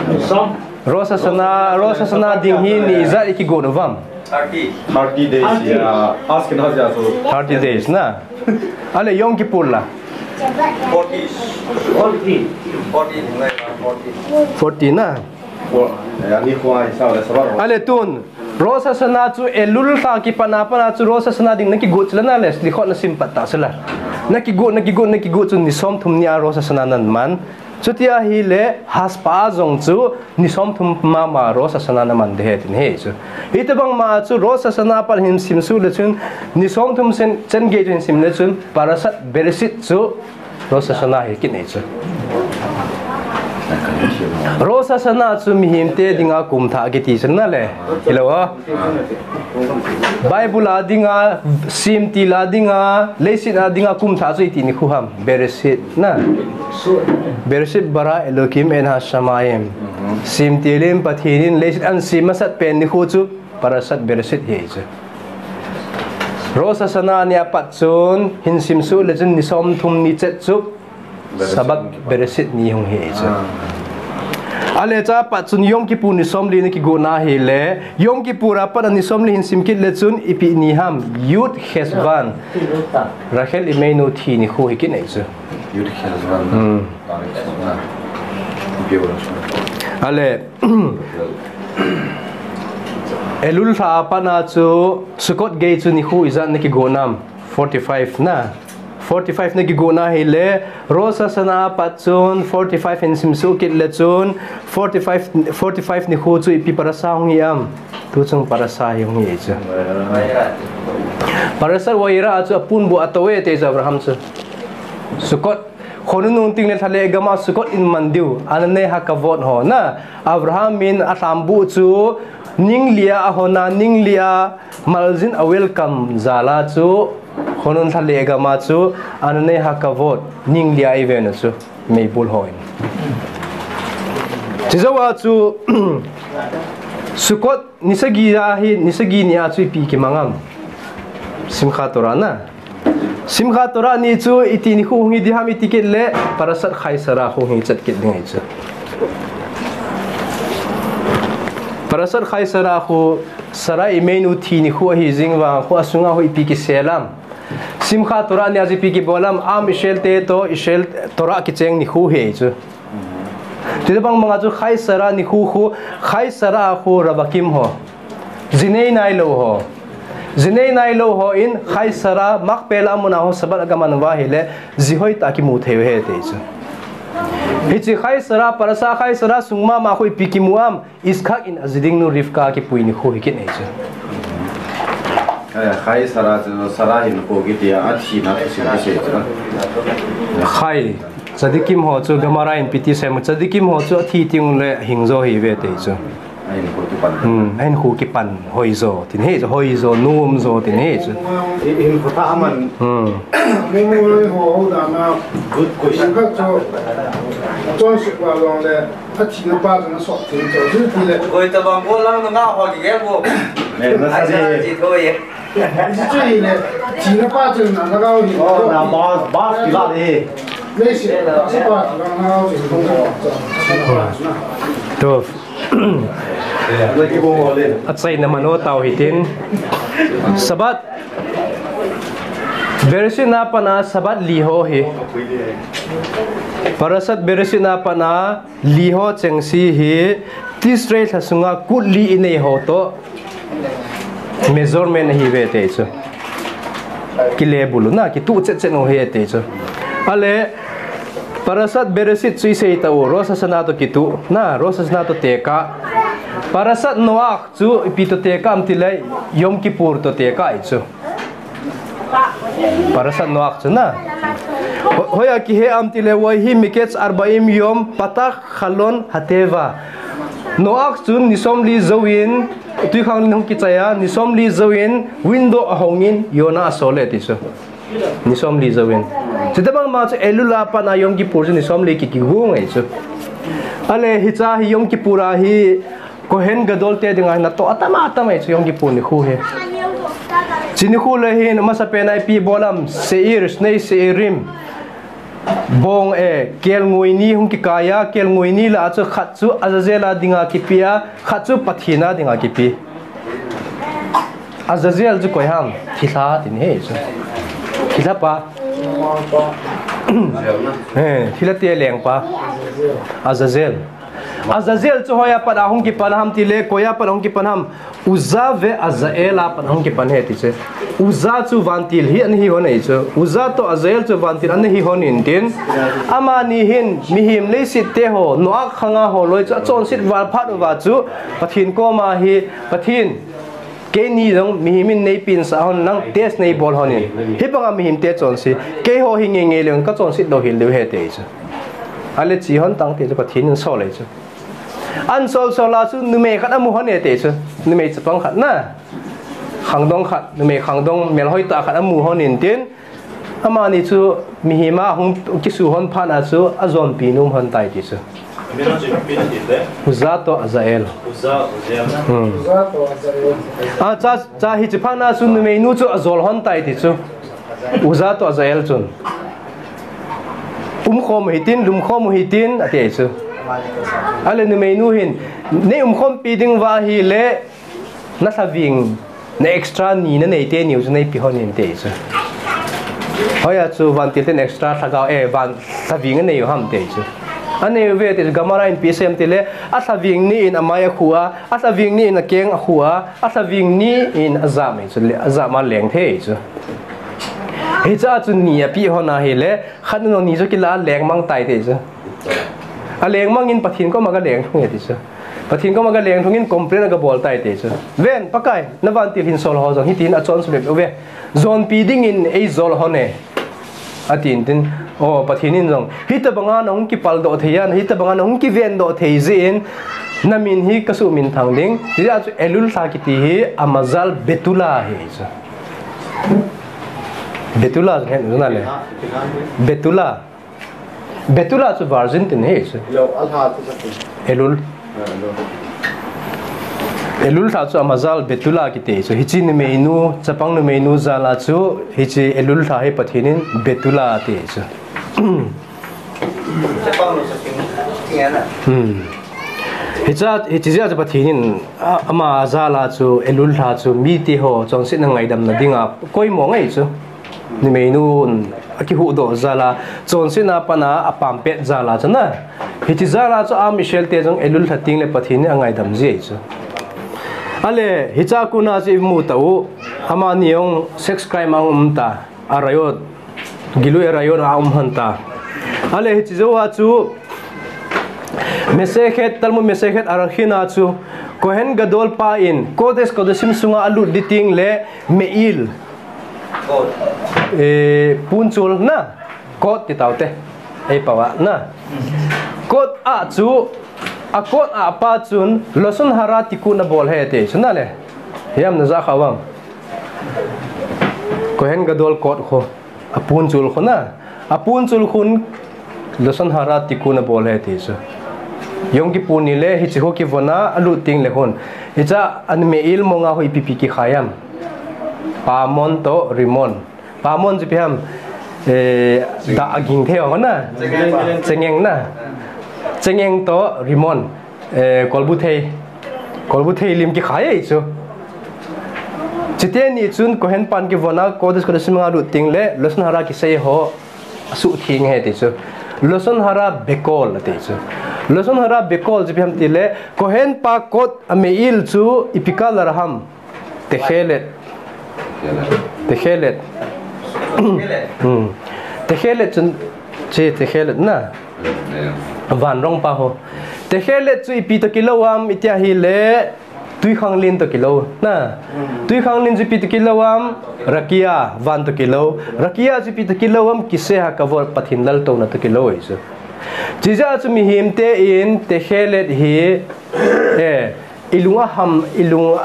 Ni som. Rosh Hashanah, Rosh Hashanah ding hi ni ijat kigot uvam? Thirty. Thirty days, thirty. Ya. Ashkenazi a chu. Thirty days na. Ale Yom Kippur la? Forty. Forty. Forty, forty. Forty na. Four. Ya, ni kho a hisab le Shabbat. Ale tun. Rosh Hashanah chu Elul lha kipat na pat a chu Rosh Hashanah ding na kigot chula na le, Slichot na sim pat ta chula. Na kigot, na kigot, na kigot chu ni som thum ni a Rosh Hashanah na man. Chuti ahile, Hashpa'ah jong chu ni som thum mama Rosh Hashanah na man ding ahi tin ahi chu. Hitobang ma chu Rosh Hashanah pat hin sim suh le chun, ni som thum sen, chan gei chu hin sim le chun, Parashat Bereshit chu Rosh Hashanah hi kit nei chu. Rosh Hashanah chu mihem te dinga kum thah kiti chu na le. Hilou a. Bible a dinga, Simti la dinga, leiset a dinga kum thah chu iti nikho ham? Bereshit na. Bereshit bara Elokim et hashamayim. Simti lin Pathen in leiset ahin sem masat pen nikho chu Parashat Bereshit hi chu. Rosh Hashanah ni a pat chun hin sim suh le chun ni som thum ni chet chu Shabbat Bereshit ni hung hi chu. Ah. Ale cha pat chun Yom Kippur ni som li na kigot na ahile, Yom Kippur a pat a ni som li hin sim kit le chun ipi ni ham? Yud Cheshvan. Rachel Imeinu thi nikho hi kit nei chu. Yud Cheshvan. Hmm. Ale, Elul lha a pat a chu Sukkot gei chu nikho ijat na kigot nam? Forty-five na. Forty-five na kigo na hile, Rosh Hashanah apat chun forty-five in simsuh kit le chun, forty-five, forty-five nikho chu ipi parasha hung hi am? Tuchung parasha hi hung hi chu. Parashat Vayera chu apunbuh a tou e ti chu Abraham chu. Sukkot. Khonung nung teng le lha le gam a Sukkot in man diu. Ananei hakavod ho na. Abraham in alhambuh chu ning li a ahon a, ning li a maljin a welcome jal a chu. Khonung lha le gam a chu ananei hakavod ning li a i ve na chu. Meibul ho in. Chujou a chu Sukkot ni sagi a hi, ni sagi ni a chu ipi kimang am? Simchat Torah na. Simchat Torah ni chu iti nikho hung hi ding ham iti kit le Parashat Chayei Sarah hung hi chet kit ding ahi chu. Parashat Chayei Sarah khu Sarah imeinu thi nikho ahi jing vang khu asunga khu ipi kisel am? Simchat Torah ni a chu ipi kibol am? Am Israel te toh Israel Torah kicheng nikho hi chu. Tite bang bang a chu Chayei Sarah nikho khu, Chayei Sarah khu Ravakim ho. Ji nei nailou ho. Ji nei nailou ho in Chayei Sarah Makpelah mun a ho Sabbath a gaman uva hile, ji hoitah a kimu thei u ahi ti chu. Hiche Chayei Sarah, Parashat Chayei Sarah sung mama khu ipi kimu am? Yitzchak in aji ding nu Rivka kipui nikho hi kit ahi chu. Eh, Chayei Sarah chu, Sarah hinkho kiti a, athina thusim kisei chu. Chayei, tzadikim ho chu, Gemara in ipi ti sei em, tzadikim ho chu athi teng le hing jo ahi ve ti chu. Ahinkho kipan. Hmm, ahinkho kipan hoi jo, tin ahi chu, hoi jo, nom jo, tin ahi chu. Hi, hinkho thah aman. Hmm. Mongol ho ho dan a. Good question. Ka chu, chonset va jong le, athina pa chu nasot thei chu, chu ti le. Koi tabang ko lang na nga ho kigel bo. Eh, na sa di. Ai sa ji thoi e. Chu hi le, thina pa chu na lhagao hi. Oh, na boss, boss kila di. Leiset, sa pa chu na lhagao hi. To. Achaina mano tau hitin. Sabbath. Bereshit na pat a Sabbath li ho hi. Parashat Bereshit na pat a li ho chengse hi Tishrei lha sunga kut li inei ho toh measurement ahi ve ti chu. Kile bulu na, kituh chet chet u ahi ti chu. Ale, Parashat Bereshit chu isei tau, Rosh Hashanah toh kituh, na, Rosh Hashanah toh tekah. Parashat Noach chu ipi toh tekah am tile, Yom Kippur toh tekah ahi chu. Parashat Noach chu na. Ho-, hoiya kihe am tile, Vayehi miketz arbaim yom patach chalon hateva. Noach chun ni somli jouvin, twikhanglen hung kichai a, ni somli jouvin, window ahongin, Yonah asol e ti chu. Ni somli jouvin. Chuti bang ma chu Elul a pat a Yom Kippur chu ni somli ki, kigong ahi chu. Ale hiche hi Yom Kippur a hi Kohen Gadol te dinga natoh atam atam ahi chu Yom Kippur nikho hi. Hiche nikho le hin amasapen a ipi bol am, Seir, Shnei Seirim. Bong e, kelngoi ni hung kikai a, kelngoi ni lah a chu khat chu Azazel a dinga kipe a, khat chu Pathen a dinga kipe. Azazel chu koi ham? Thilha tin ahi chu. Thilha pa. Eh, thilha te lengpa. Azazel. Azazel chu hoiya pat a hung kipan ham tile, koiya pat a hung kipan ham? Uza ve Azael a pat a hung kipan ahi ti chu. Uza chu vantil hi ana hi hon ahi chu. Uza toh Azael chu vantil ana hi hon in tin. Amani hin mihem leiset te ho, Noah khang a ho loi chu achonset val phat uva chu Pathen koma hi, Pathen, keini jong mihem in neipinsah hon lang, test neibol hon in. Hibanga mihem te chonse. Keiho hi ngeingei leu in kachonset lou hel diu ahi ti chu. Ale che hon tang ti chu Pathen in asol ahi chu. Ana sol sol a chu numei khat amu hon e ti chu. Numei chapang khat na. Khangdong khat, numei khangdong melhoi tah khat amu hon in tin. Amani chu mihem a hung kisu hon phat a chu ajonpi nom hon tai ti chu. Uza toh Azael. Uza, Uza. Hmm. Uza toh Azael. A, cha, cha hiche phat a chu numeinu chu ajol hon tai ti chu. Uza toh Azael chun. Umkhom u hitin, lumkhom u hitin, ati ahi chu. Ale numeinu hin, nei umkhompi ding uva ahile, na lhaveng, na extra ni nanei teni u chu neipe hon in ati ahi chu. Hoiya chu vantil ten extra lhagao, eh, van lhaveng anei u ham ati ahi chu. Anei uve ti chu, Gemara in ipi asei em tile, alhaveng ni in amai akhu a, alhaveng ni in akeng akhu a, alhaveng ni in ajam ahi chu, le, ajam a leng thei ahi chu. Hiche a chu ni api hon ahile, khat nu ni chu kila lengmang tai ti chu. Alengmang in Pathen koma ga lengthung e ti chu. Pathen koma ga lengthung in complain aga bol tai ti chu. Ven, Pakai, na vantil hinsol ho jong hitin achonse bep uve. Jonpi dingin eijol hon e. Atin tin, o, Pathen in jong, hitabanga nahung kipaldoh thei a, hitabanga nahung kivendoh thei jeh in, namin hi kasuhminthang ding. Hijeh a chu Elul lha kiti hi amajal Betula ahi chu. Betula chu het u nale. Betula. Betula chu virgin tin ahi chu. Elul. Elul lha chu amajal Betula kiti chu. Hiche numeinu, chapang numeinu jal a chu, hiche Elul lha hi Pathen in Betula ati chu. Hmm. Hiche, hiche jeh a chu Pathen in, a, ama jal a chu Elul lha chu mite ho chonsetna ngaidamna dinga koimo ngai chu. Numeinu in akihuhdoh jal a, chonsetna pana apam pet jal a chu na. Hiche jal a chu a Israel te jong Elul lha teng le Pathen in angaidam ji ahi chu. Ale, hiche a kona chu imu tau, amani jong sex crime a um ta, Arayot, Gilui Arayot a um hon ta. Ale, hiche jou a chu, Mesechet, Talmud Mesechet Eruvin a chu, Kohen Gadol pa in, Kodesh Kodashim sunga alut ding teng le, Me'il. Eh, punchul na, kot ti tau te. Ei pao a na. Kot a chu, a kot a pa chun, Lashon Hara tikkun abol ahi ti chu nale. Hiam na ja kha vang. Kohen Gadol kot khu. Apunchul khu na. Apunchul khun Lashon Hara tikkun abol ahi ti chu. Yom Kippur ni le hiche khu kivon a alut teng le khun. Hiche a Me'il mong a khu ipi ipi kikhai am. Pamon to Rimon. Pamon chu ipi ham. Eh, da aging thei ho na. Chengeng na. Chengeng to Rimon. Eh, kolbu thei. Kolbu thei lim kikhai ahi chu. Chuteni chun Kohen pan kivon a Kodesh Kodashim a lut teng le Lashon Hara kisei ho asuhtheng ahi ti chu. Lashon Hara Bekol ati chu. Lashon Hara Bekol chu ipi ham ti le Kohen pa kot a Me'il chu ipi color ham. Techelet. Techelet. Hmm. Techelet chun, che Techelet na. Van rong pa ho. Techelet chu ipi to kilou am iti ahile, Tuikhanglen to kilou na. Tuikhanglen chu ipi to kilou am, Rakia, van to kilou. Rakia chu ipi to kilou am, Kiseh HaKavod, Pathen laltouna to kilou ahi chu. Chujeh a chu mihem te in Techelet hi, eh, ilung aham, ilung,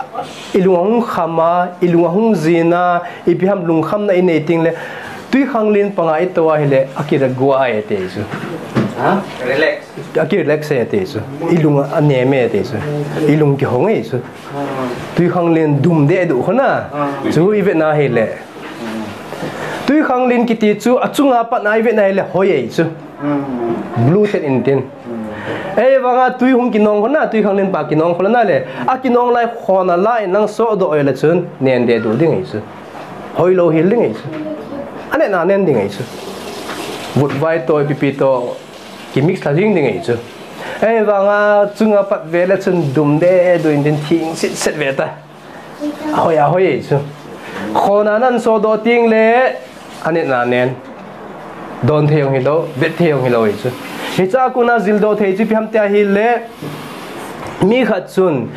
ilung ahung kham a, ilung ahung jin a, ipi ham lungkhamna inei teng le, Tuikhanglen panga ito ahile, akiragua ahi ti chu. Ha? Relax. Akirelax ahi ti chu. Ilung anem ahi ti chu. Ilung kihong ahi chu. Tuikhanglen dum deh duh khu na. Chu ivet na ahile. Tuikhanglen kiti chu achunga pat na ivet na ahile hoi ahi chu. Blue ten in tin. Ei vanga tui hung kinong khu na, Tuikhanglen pa kinong khu la na le. Akinong lai khon a la in lang sodoh le chun nen deh duh ding ahi chu. Hoilou hel ding ahi chu. Aneh na nen ding ahi chu. Vutvai to, ipi ipi to, kimix lha jing ding ahi chu. Ei vanga chunga pat ve le chun dum deh duh in tin thing sit set ve ta. Ahoi, ahoi ahi chu. Khon a nan sodoh teng le, aneh na nen. Don thei jong hilou, vet thei jong hilou ahi chu. Hiche a kona jildoh thei chu ipi ham ti ahile, mi khat chun,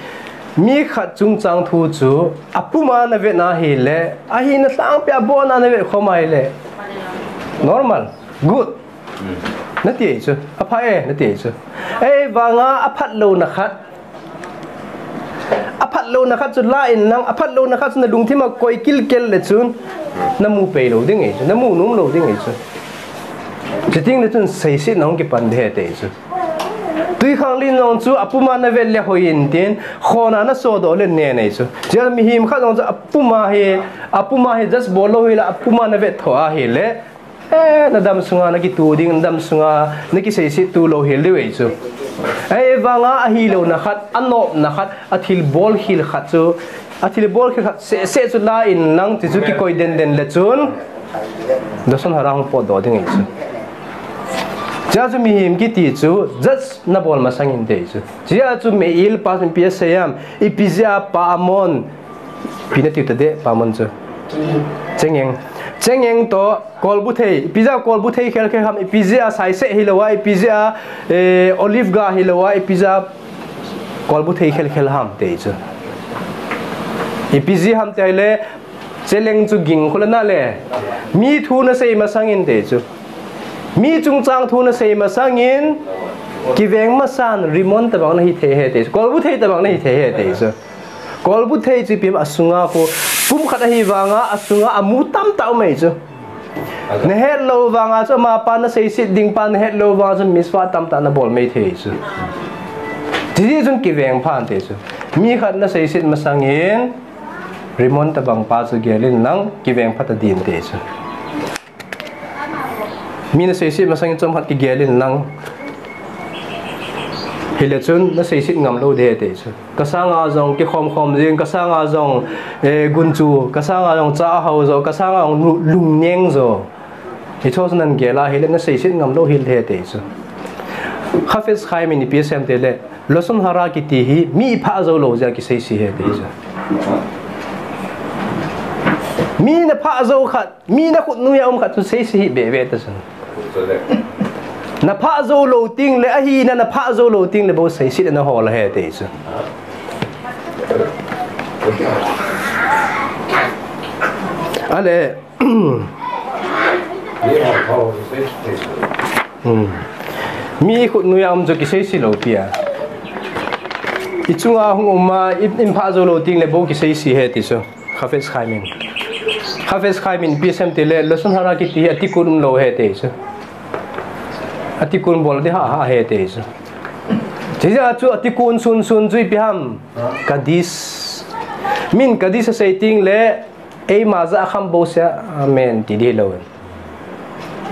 mi khat chungchang thu chu, apum a na vet na ahile, ahina lhangpi a bon a na vet khom ahile. Normal, good. Na ti ahi chu, apha e, na ti ahi chu. Ei vanga aphat louna khat. Aphat louna khat chu la in lang, aphat louna khat chu na lungthim a koi kilkel le chun, na mu pei lou ding ahi chu, na mu nom lou ding ahi chu. Chuteng le chun seisetna hung kipan ding ahi ti chu. Tuikhanglen jong chu apum a na vet le hoi in tin, khon a na sodoh le nen ahi chu. Chujeh a mihem khat jong chu apum a hi, apum a hi just bol lou hile apum a na vet tho ahile, eh, na dam sunga na kitu ding, na dam sunga na kiseiset tu lou hel diu ahi chu. Ei vanga ahilouna khat, anopna khat, athilbol khel khat chu, athilbol khel khat seh seh chu la in lang ti chu kikoi den den le chun, Lashon Hara hung potdoh ding ahi chu. Chujeh a chu mihem kiti chu, just na bol masang in ti ahi chu. Chujeh a chu Me'il pa ipi asei am, ipi jeh a Pamon, ipi na tiu ta deh, Pamon chu. Chengeng. Chengeng toh kolbu thei, ipi jeh a kolbu thei khel khel ham, ipi jeh a saiseh hilou a, ipi jeh a, eh, olive ga hilou a, ipi jeh a kolbu thei khel khel ham ti chu. Ipi jeh ham ti le, cheleng chu ging khu le na le. Mi thu nasei masangin ti chu. Mi chungchang thu nasei masangin, kiveng masan rimon tabang nahi thei ahi ti chu. Kolbu thei tabang nahi thei ahi ti chu. Kolbu thei chu ipi ham asunga khu, pumkhat ahi vanga, asunga amu tamtah um ahi chu. Nahet lou vanga chu, amapa naseiset ding pa nahet lou vanga chu, mitzvah tamtah nabol mai thei chu. Tijeh chun kiveng pha in ti chu. Mi khat naseiset masangin, rimon tabang pa chu gel in lang, kiveng pha ta din ti chu. Mi naseiset masangin chomkhat kigel in lang. Hile chun naseiset ngam lou ding ahi ti chu. Kasanga jong kikhom khom jing, kasanga jong, eh, gunchu, kasanga jong cha ahao jo, kasanga jong lu-, lungneng jo. Hicho chu nagel a hile naseiset ngam lou hel ding ahi ti chu. Chafetz Chaim in ipi asei em ti le, lashon hara kiti hi mi phah jou lou jeh a kiseise ahi ti chu. Mi naphah jou khat, mi nakhut noiya um khat chu seise hih bebe ta chun. Naphah jou lou teng le, ahina naphah jou lou teng le bou seiset nahol ahi ti chu. Ale, Hmm. Mi khut noiya um chu kiseise lou pi a. I chunga hung um a, i, i phah jou lou teng le bou kiseise ahi ti chu. Chafetz Chaim in. Chafetz Chaim in ipi asei em ti le, lashon hara kiti hi atikkun um lou ahi ti chu. Atikkun bol ding hah hah ahi ti chu. Tijeh chu atikkun sun sun chu ipi ham. Kaddish. Min Kaddish asei teng le, eima jah a kham bou seh, amen ti ding hilou in.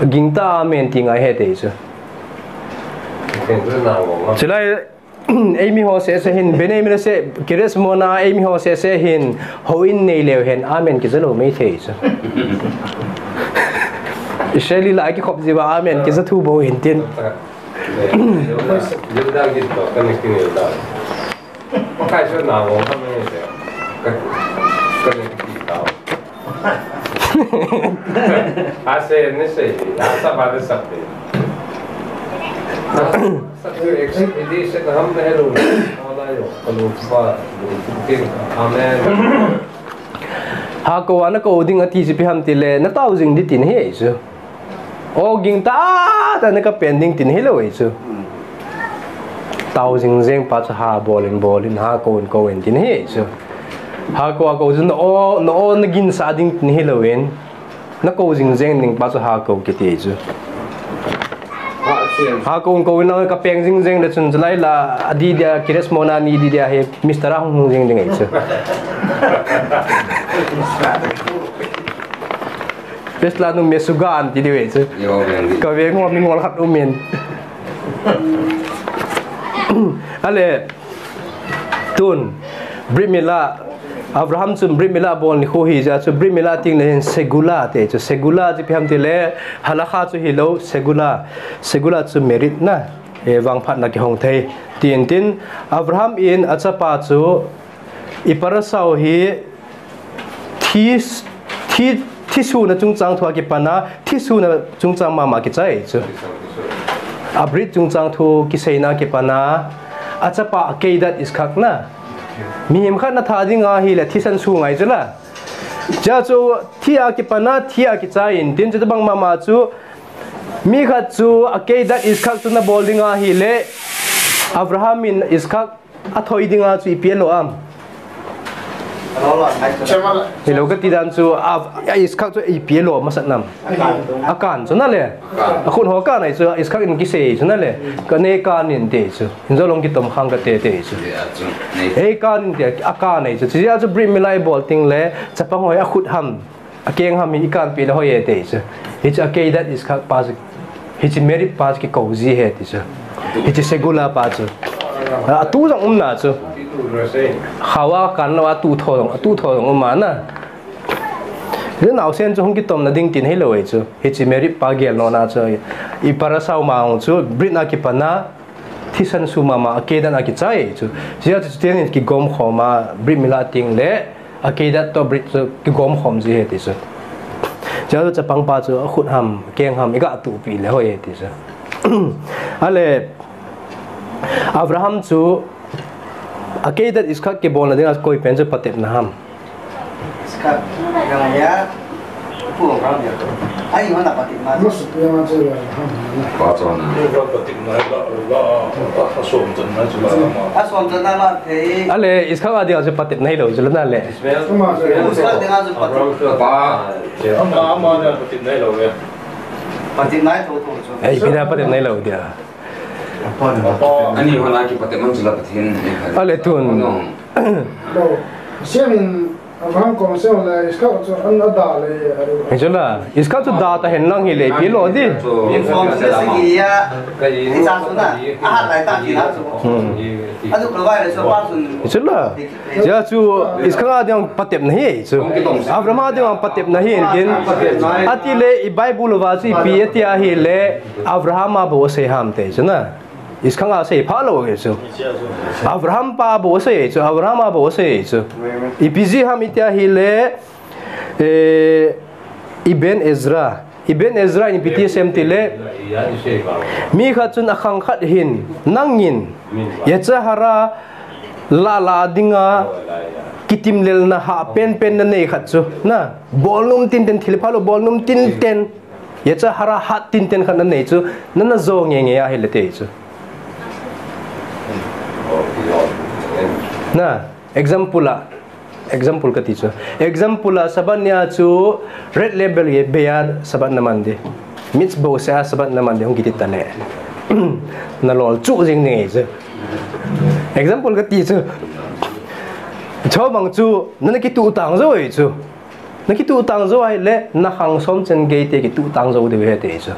Gingtah a amen ti ngai ahi ti chu. Chulai, eimi ho seh seh hin, Bnei Menashe, Kiryat Shmona, eimi ho seh seh hin, houin nei leu hen, amen kija lou mai thei chu. Israeli lah a kikhop jiu va, amen kija thu bou hin tin. Pakai chu na ngong kha mai le. Ka, ka ne ki tao. A se ne se, a sa ba de sa de. Sa de ek se de se na ham ne lo. Ala yo, ka lo ba, lo tin. Amen. Hako ana ko ding ati si pi ham ti le, na tao jing ding tin ahi chu. O gingtah tah in ka pen ding tin hilou ahi chu. Tao jing jeng pa chu ha bol in bol in, ha kou in kou in tin ahi chu. Hako a kou chu na o, na o na ginsah ding tin hilou in. Na kou jing jeng ding pa chu hako kiti chu. Hako in kou in ka peng jing jeng le chun chulai lah a di dia, Kiryat Shmona ni di dia hi, Mister a hung hung jing ding ahi chu. Tesla nu mesuga an ti diu ahi chu. Yo, veng di. Ka veng ho mi ngol khat um in. Ale, tun, Brit Mila, Abraham chun Brit Mila bol nikho hi jeh a chu Brit Mila teng le hin segula ti chu. Segula chu ipi ham ti le, halakha chu hilou, segula. Segula chu merit na, eh, vangphatna kihong thei. Tin tin, Abraham in achapa chu iparasau hi Thi, thi, thisuna chungchang thua kipan a, thisuna chungchang mama kichai chu. Abrit chungchang thu kiseina kipan a, achapa Akedat Yitzchak na. Mihem khat na tha ding ahi le thisan su ngai chu la. Cha chu thi a kipan a, thi a kichai in, tin chu bang mama chu, mi khat chu Akedat Yitzchak chu na bol ding ahi le, Abraham in Yitzchak athoi dinga chu ipi alo am. Hilou kati dan chu a, a Yitzchak chu ipi alo masat nam. Akan chu na le. Akhun ho kan ai chu Yitzchak in kisei chu na le. Ka nei kan in te chu. Hinjo long kitom khang kate te chu. Ei kan in te akan ai chu. Chijeh chu Brit Mila ibol teng le chapang hoi akhut ham. Akeng ham hi ikan pi le hoi e te chu. Hiche Akedat Yitzchak pa chu. Hiche Merit pa chu kikou ji e te chu. Hiche Segula pa chu. Atu jong umna chu. Hawa kan lou atu tho jong, atu tho jong umna. Naosen chu hung kitomna ding tin hilou e chu. Hiche Merit pa gel nona chu. Iparasau ma chu Brit na kipan a. Thisan su mama, Akedat a kichai chu. Chijeh chu chutian in kigom khom a, Brit Mila teng le, Akedat toh Brit chu kigom khom ji e ti chu. Chapang pa chu akhut ham, keng ham, iga tupi le hoi ti chu. Ale, Abraham chu, Akedat Iskak kibolna dinga koi pen chu patepna ham. Iskak, yang ya, pu Abraham ya. Ai, mana patepna. Mas yang chu ya ham. Pa chon. Patepna la, la, la, asom chon na chu la ma. Asom chon na la thei. Ale, Iskak a dinga chu patepna hilou chu la na le. Iskak dinga chu patepna. Pa. Ama, ama dinga patepna hilou ya. Patepna to to chu. Ei, bina patepna hilou dia. Ani hona kipatep man chu la Pathen. Ale tun. Lo. Siamin Abraham kong seo le Iskak chu an ada le. Hi chu la. Iskak chu da ta hen lang hi le pi lo di. Inform se se ki ya. Icha chu na. A hat lai ta ki na chu. Hmm. A chu provide so pa sun. Hi chu la. Hijeh chun, Iskak a ding patepna hi chu. Abraham a ding patepna hi kin. Ati le i Bible uva chu ipi ati ahile Abraham a bou asei ham ti chu na. Iskak a sei pha lou hi chu. Abraham pa bou asei chu, Abraham a bou asei chu. Ipi jeh ham iti ahile, eh, Ibn Ezra. Ibn Ezra in ipi ti asei em tile, mi khat chun akhang khat hin, nangin, yetzer hara la la dinga, kitimlelna hah penpen nanei khat chu, na, bolnom tinten thil phalou, bolnom tinten, yetzer hara hat tinten khat nanei chu, nana jo nge nge ahile ti chu. Na, example a, Example kati chu. Example a Sabbath nia chu red label ye beer Sabbath naman di. Mitzvot se a Sabbath naman di hung kiti tale. Nalol chu jing ni chu. Example kati chu. Chobang chu nana kituh tang jo chu. Nakituh tang jo ahile nakhang som chen gei te kituh tang jo diu ahi ti chu.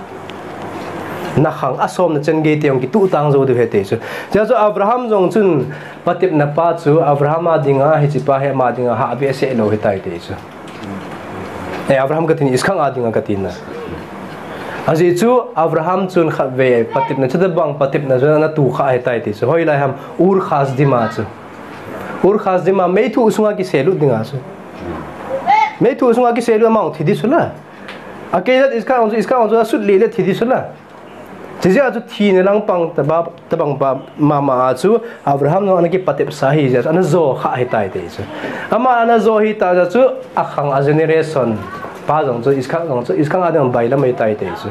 Nakhang asom na chen gei te hung kituh tang jo diu ahi ti chu. Hijeh chun Abraham jong chun patepna pa chu Abraham a dinga, hiche pa hi ama dinga hah behseh lou ahitai ti chu. Eh, Abraham kati ni, Iskak a dinga kati na. Ajeh chu Abraham chun khatvei patepna, chuti bang patepna chu ana tu kha ahitai ti chu. Hoilai ham Ur Kasdim a chu. Ur Kasdim a meithu sunga kiselut dinga chu. Meithu sunga kiselut ama thi di chu la. Akedat Iskak a chu, Iskak a chu asut lele thi di chu la. Hijeh a chu thina lang pang taba, tabang pa mama a chu Abraham jong ana kipatep sa ahi jeh a chu ana jo kha ahitai ti chu. Ama ana jo ahita jeh a chu akhang a generation pa jong chu Iskak jong chu Iskak a dinga bailam ahitai ti chu.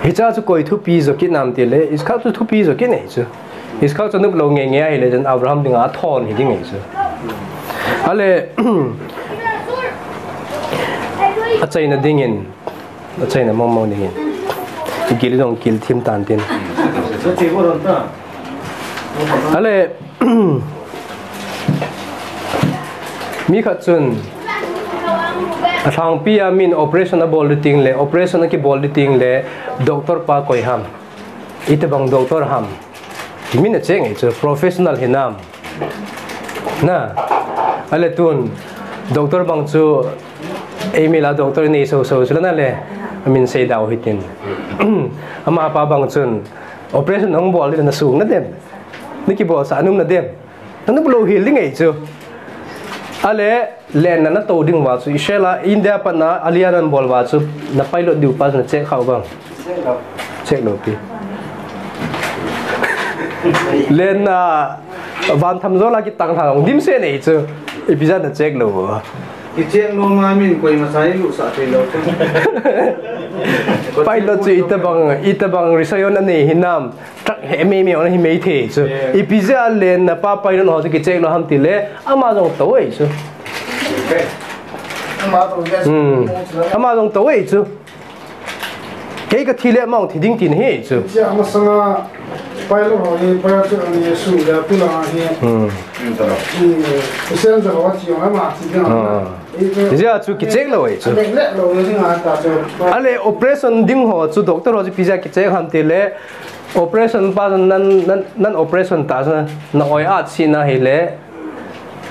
Hiche a chu koi thupi jo kit nam tile Iskak chu thupi jo kit nei chu. Iskak chu nop lou nge nge ahile chun Abraham dinga athon hi ding ahi chu. Ale, achaina dingin, achaina mong mong dingin. Gil jong gil thim tan tin. Ale, mi khat chun, alhangpi a min operation abol di teng le, operation akibol di teng le, doctor pa koi ham. Itobang doctor ham. Min ache nge chu professional hinam. Na. Ale tun doctor bang chu eimi la doctor nei so so chu la na le. Amin sei dau hitin. Ama pa bang chun operation hung bol le na sung na dem. Niki bol sa num na dem. Nanop lou hel ding ahi chu. Ale, lenna nato ding uva chu, Israel a, India pat na, Aliyah nabol uva chu, na pilot diu pa chu na check kha u vang. Check lou pi. Lenna, van tham jol a kitang lha jong dimset nei chu. Ipi jeh a na check lou uva. Kicheck lou ma min koima sa ilu sa thei lou chu. Pilot chu itobang, itobang risayon anei hinam. Truck he mei mei ona hi mei thei chu. Yeah. Ipi jeh a lenna pa pilot ho chu kicheck lou ham tile, ama jong to ahi chu. Okay. Ama to, yes. Hmm. Ama jong to ahi chu. Kei kathi le ama jong thi ding tina ahi chu. Chia masanga pilot ho hi, pilot chu ani su ya tu la hi. Hmm. Ni, passenger ho chi ama thi ding. Ah. Hijeh a chu kicheck lou ahi chu. Lek lou ahi chu nga ta chu. Ale operation ding ho chu doctor ho chu ipi jeh a kicheck ham tile operation pa nan, nan, nan operation ta chu na oi at si na hile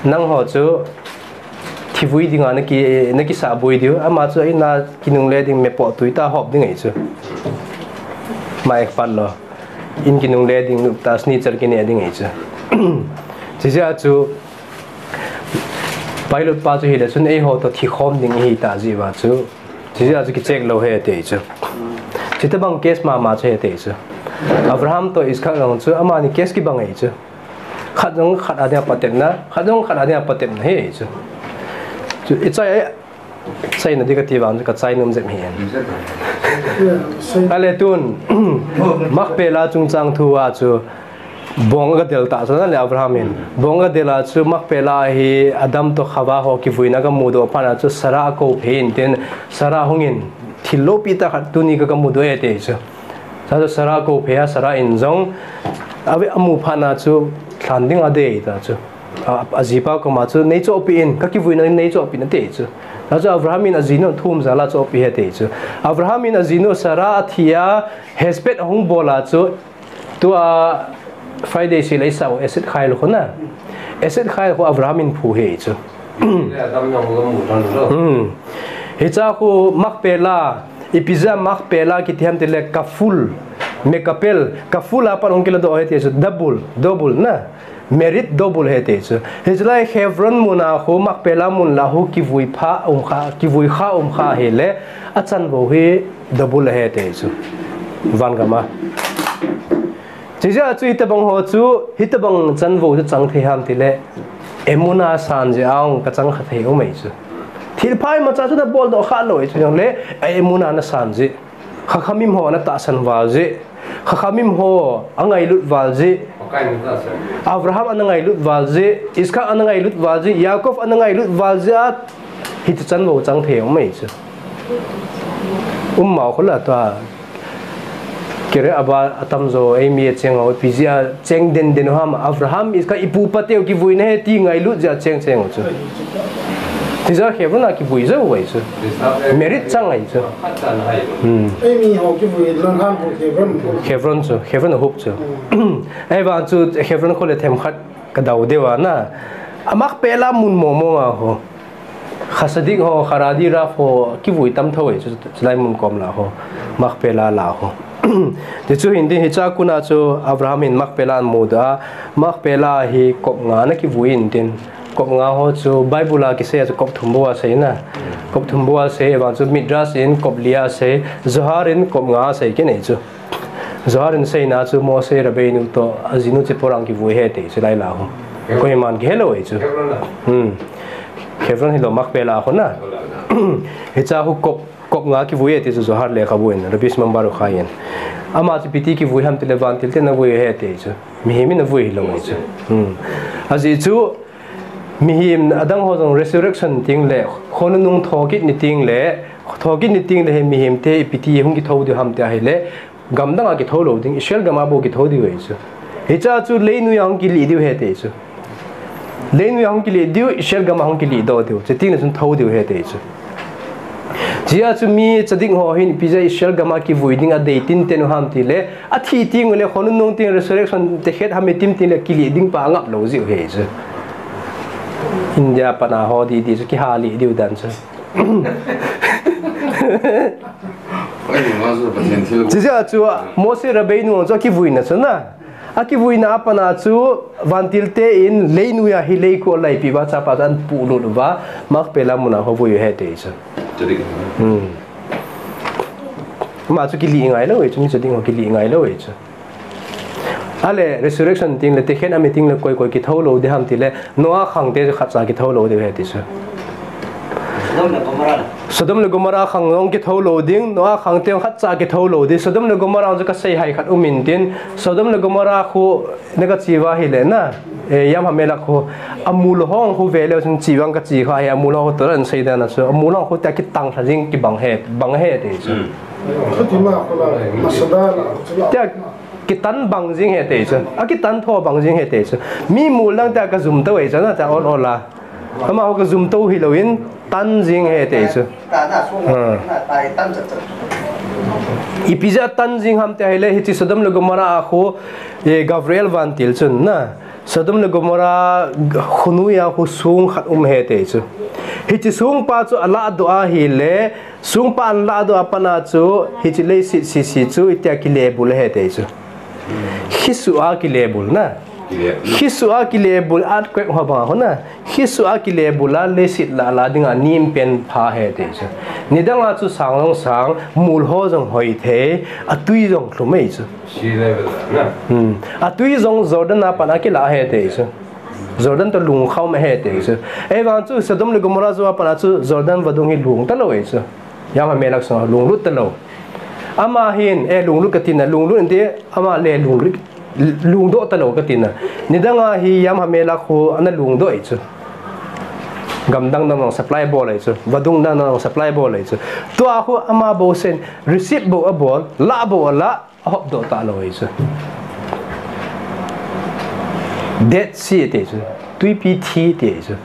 nangho chu thivui dinga naki, nakisah boi diu. Ama chu ina kinungle ding me po tui ta hop ding ahi chu. Ma ek pat lou. In kinungle ding nup ta sni char kine ding ahi chu. Hijeh a chu Pilot pa chu hile chun eiho toh thikhom ding ihi ta jeh uva chu, chujeh a chu kichek lou ahi ati chu. Chuti bang case mama chu ahi ati chu. Abraham toh Isaac jong chu amani case kibang ahi chu. Khat jong khat a dinga patepna, khat jong khat a dinga patepna ahi chu. Chu ichai, ichaina ding kati vang chu kachai nom jep ahi. Ahile tun, Machpelah chungchang thu a chu, bong agadel ta chu ahile Abraham in. Bong agadel a chu Machpelah hi Adam toh Chava ho kivuina agamudoh phat a chu Sarah akou phei in tin, Sarah hung in, thil loupi tah khat tuni ka, kamudoh e ati chu. Chua chu Sarah akou phei a, Sarah in jong, ave amu phat a chu, lhan ding adei ta chu. A, ajipa koma chu, neichohpeh in, kakivuina neichohpeh in ati chu. Chua chu Abraham in ajinu thu um jal a chohpeh e ati chu. Abraham in ajinu Sarah athi a, hesed ahung bol a chu, tua Friday seh le isah u, Esed Chayil khu na. Esed Chayil khu Abraham in phu ahi chu. Hiche khu Machpelah, ipi jeh a Machpelah kiti ham tile kaful, mekapel, kaful a pat hung kiladoh ahi ati chu, double, double na. Merit double ahi ati chu. Hiche lai Hebron mun a khu, Machpelah mun lah khu kivui pha um kha, kivui kha um kha ahile, achanvou hi double ahi ati chu. Van gam a. Chujeh a chu hitobang ho chu, hitobang chanvou chu chang thei ham tile, emunah san jeh a hung kachang kha thei um ahi chu. Thil pha imacha chu nabol doh kha lou ahi chu jongle, emunah nasan jeh. Chachamim ho natahsan val jeh. Chachamim ho angailut val jeh. Abraham ana ngailut val jeh. Isaac ana ngailut val jeh. Yaakov ana ngailut val jeh a, hiche chanvou chang thei um ahi chu. Um mau khu la tua. Kere aba atam jo, eimi a cheng ho, ipi jeh a cheng den den u ham, Abraham, Isaac, ipu ipa teu kivuina ahi ti ngailut jeh a cheng cheng u chu. Tija Hebron a kivui jou u ahi chu. Merit chang ahi chu. Hmm. Eimi ho kivui lou ham khu Hebron. Hebron chu, Hebron a hup chu. Ahivang chu Hebron khu le themkhat kadou diu ana. A Machpelah mun mong mong a ho. Chassidut ho, Haredi Rav ho, kivui tam thou ahi chu, chulai mun kom lah ho, Machpelah lah ho. Tichu hin tin hiche a kon a chu Abraham hin Machpelah amudoh a, Machpelah hi kop nga ana kivui in tin, kop nga ho chu Bible a kisei a chu kop thum bou asei na. Kop thum bou asei, ahivang chu Midrash in kop li asei, Zohar in kop nga asei kit ahi chu. Zohar in aseina chu Moshe Rabbeinu toh ajinu Tzipporah kivui ahi ati chu lai lah ho. Koiman kihe lou ahi chu. Hmm. Hebron hilou Machpelah khu na. Hiche khu kop, kop nga kivui ahi ati chu Zohar lekhabu in, Rabbi Shimon Bar Yochai in. Ama chu ipi ti kivui ham tile vantil te in avui ahi ati chu. Mihem in avui hilou ahi chu. Hmm. Ajeh chu, mihem adang ho jong resurrection teng le, khonung thokit ni teng le, thokit ni teng le hi mihem te ipi ti hung kithou diu ham tia ahile, gamdang a kithou lou ding, Israel gam a bou kithou diu ahi chu. Hiche a chu leinoi a hung kilih diu ahi ati chu. Leinoi a hung kilih diu, Israel gam a hung kilih doh diu, chuteng le chun thou diu ahi ati chu. Chujeh a chu mi tzadik ho hin ipi jeh a Israel gam a kivui ding adei tinten u ham tile, athi teng u le khonung teng resurrection tekhet ham itim teng le kilih ding pa angap lou jeh u ahi chu. India pat a ho didi chu kiha lih diu dan chu. Chujeh a chu Moshe Rabbeinu chu akivuina chu na. Akivuina a pat a chu vantil te in leinoi a hi leikol laipi uva chapa chu ahin pulut uva Machpelah mun a khu avui u ahi ati chu. Hmm. Ama chu kilih ngai lou ahi chu, mi tzadik ho kilih ngai lou ahi chu. Ahile resurrection teng le, tekhet a mi teng le koi koi kithou lou ding ham tile, Noah khang te chu khatcha kithou lou diu ahi ati chu. Sodom le Gomorrah. Sodom le Gomorrah khang jong kithou lou ding, Noah khang te jong khatcha kithou lou ding. Sodom le Gomorrah jong chu kasei hai khat um in tin, Sodom le Gomorrah khu na kache uva ahile na, eh, Yam Hamelach khu, amol ho khu ve leu chun che vang kache kha ahi, amol ho toh ahin sei dan a chu, amol ho khu tia kitang lha jing kibang ahi, bang ahi ati chu. Hmm. Tia kitan bang jing ahi ati chu. Akitan tho bang jing ahi ati chu. Mi mol lang tia kajum tou ahi chu na, tia ol ol a. Amaho kajum tou hilou in tan jing ahi ati chu. Ha. Ipi jeh a tan jing ham tia ahile hiche Sodom le Gomorrah a khu, eh, Gabriel vantil chun na. Sodom le Gomorrah khonung a khu song khat um ahi ati chu. Hiche song pa chu alah doh ahile, song pa alah doh a pat a chu, hiche leiset sese chu itia kilebul ahi ati chu. Khisuh a kilebul na. Kile. Khisuh a kile bul earthquake ho bang a hona. Khisuh a kile bul a leiset lah la dinga nim pen pha ahi ti chu. Nidang a chu sang jong sang, mul ho jong hoi thei, atui jong lhum ahi chu. Sea level na. Hmm. Atui jong Jordan a pat a kila ahi ti chu. Jordan toh lung khom ahi ti chu. Ahivang chu Sodom le Gomorrah jou a pat a chu Jordan vadung hi lung talou ahi chu. Yam ha Melak sunga lunglut talou. Ama hin, eh, lunglut kati na, lunglut inte, ama le lunglut, lungdoh talou kati na. Nidang a hi Yam ha Melak khu ana lungdoh ahi chu. Gam dang dang supply bol ahi chu. Vadung dang dang supply bol ahi chu. Tua khu ama bou sen, receive bou abol, la bou ala, ahop doh talou ahi chu. Dead Sea ti chu. Tuipi thi ti chu.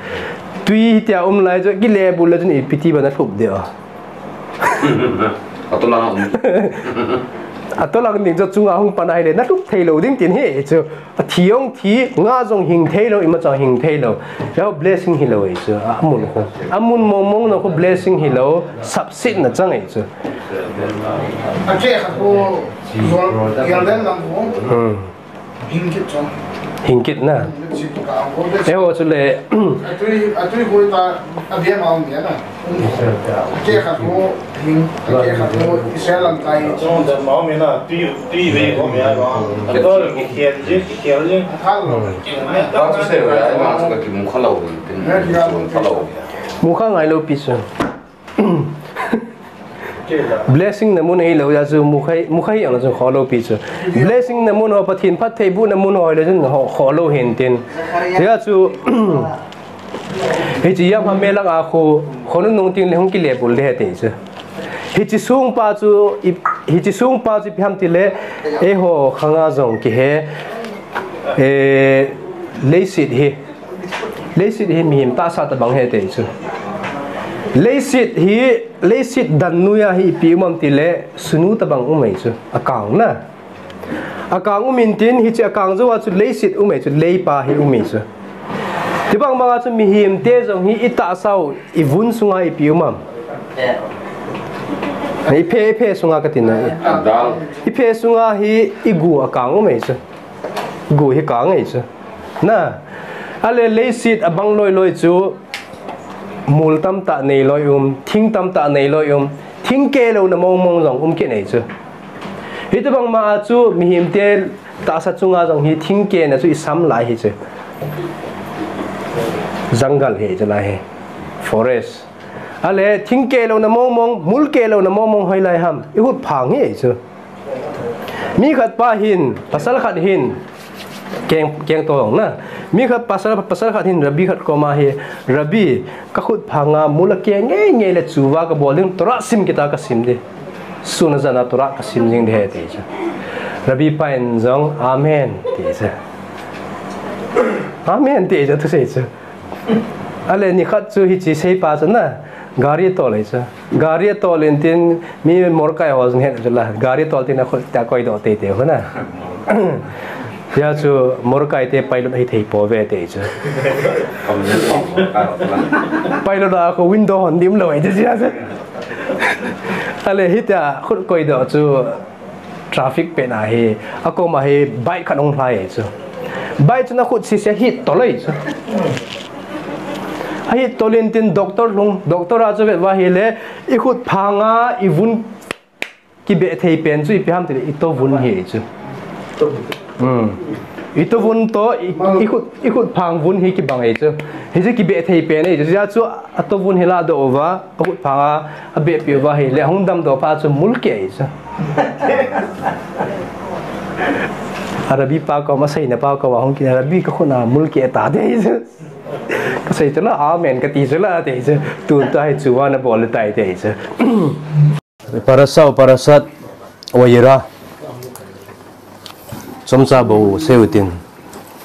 Tui tia um lai chu, kile bul le chun ipi ti bana lhup ding a. Atolang um. Atolang ding chu chunga hung pan ahile, na lhup thei lou ding tin ahi chu. Athi jong thi, nga jong hing thei lou, ima jong hing thei lou. Yau blessing hilou ahi chu, amun khu. Amun mong mong na khu blessing hilou, sapsetna chang ahi chu. Ache khat khu, zol, gel den lam khu. Hmm. Hing kit chang. Hing kit na. Hing kit ka khu. Eiho chu le. Atui, atui khu ta, abia ma um ya na. Ache khat khu, hing, ache khat khu, Israel lam kai. Chong da ma um ya na, tui, tui ve khu me ai ba. Ato le ki khian ji, ki khian ji. Athal lo. Ka chu se ve ai ma chu ka kimu kha lou. Tin, kimu kha lou. Mu kha ngai lou pi chu. Blessing na mun ahilou jeh chu mukhai, mukhai ang chu kholou pi chu. Blessing na mun ho, Pathen phattheibohna mun ho ahilou jeh chu kho, kholou hin tin. Jeh chu, hiche Yam ha Melak a khu, khonung nung teng le hung kile bul ding ahi ti chu. Hiche sung pa chu, i, hiche sung pa chu ipi ham tile, eiho khang a jong kihe, eh, leiset hi. Leiset hi mihem tahsa tabang ahi ti chu. Leiset hi, leiset dan noiya hi ipi um am tile, sunu tabang um ahi chu. Akang na. Akang um in tin, hiche akang jou a chu leiset um ahi chu, leipa hi um ahi chu. Tibang bang a chu mihem te jong hi i tahsa u, i vun sunga ipi um am. I phe, i phe sunga kati na. I phe sunga hi i gu akang um ahi chu. Gu hi kang ahi chu. Na, ale leiset abang loi loi chu mul tamtah nei loi um, thing tamtah nei loi um, thing keh louna mong mong jong um kit ahi chu. Hitobang ma a chu mihem te tahsa chunga jong hi thing kehna chu i sam lai ahi chu. Jungle ahi chu lai hi. Forest. Ale thing keh louna mong mong, mul keh louna mong mong hoilai ham. I khut phang hi ahi chu. Mi khat pa hin, pasal khat hin, keng, keng to na. Mi khat pasal, pasal khat hin Rabbi khat koma hi, Rabbi, ka khut phanga mul akeh ngei ngei le chuva ka bol ding, Torah sim kit a ka sim ding. Sun a jan a Torah ka sim ding ding ahi ti chu. Rabbi pa in jong, Amen, ti chu. Amen, ti chu, thusei chu. Ale nikhat chu hiche seipa chu na, gari atol ahi chu. Gari atol in tin mi Mordecai ho jong het chu la. Gari atol tin akhut a koidoh teitei ho na. Hia chu Mordecai te pilot hithei pouve ti chu. Pilot a khu window hon dim lou ahi chu hia chu. Ale hitia khut koidoh chu. Traffic pen a hi, akoma hi bike khat ahung lhai ahi chu. Bike chun akhut sese ahit tol ahi chu. Ahit tol in tin doctor lhung, doctor a chu vet uva ahile, i khut phanga i vun kibeh thei pen chu ipi ham tile i to vun ahi chu. Hmm. I to vun toh, i, i khut, i khut phang vun hi kibang ahi chu. Hichu kibeh thei pen ahi chu. Hijeh chun a to vun hi ladoh uva, a khut phanga, abeh peh uva ahile, ahung damdoh phat chun mul keh ahi chu. A Rabbi pa koma, aseina pa koma, ahung kile, Rabbi ka khut a mul keh ta ding ahi chu. Kasei chu la, Amen kati chu la, ti chu. Tun tua hi chuva nabol le tai, ti chu. Parasha u Parashat Vayera. Chomcha bou seiyu tin.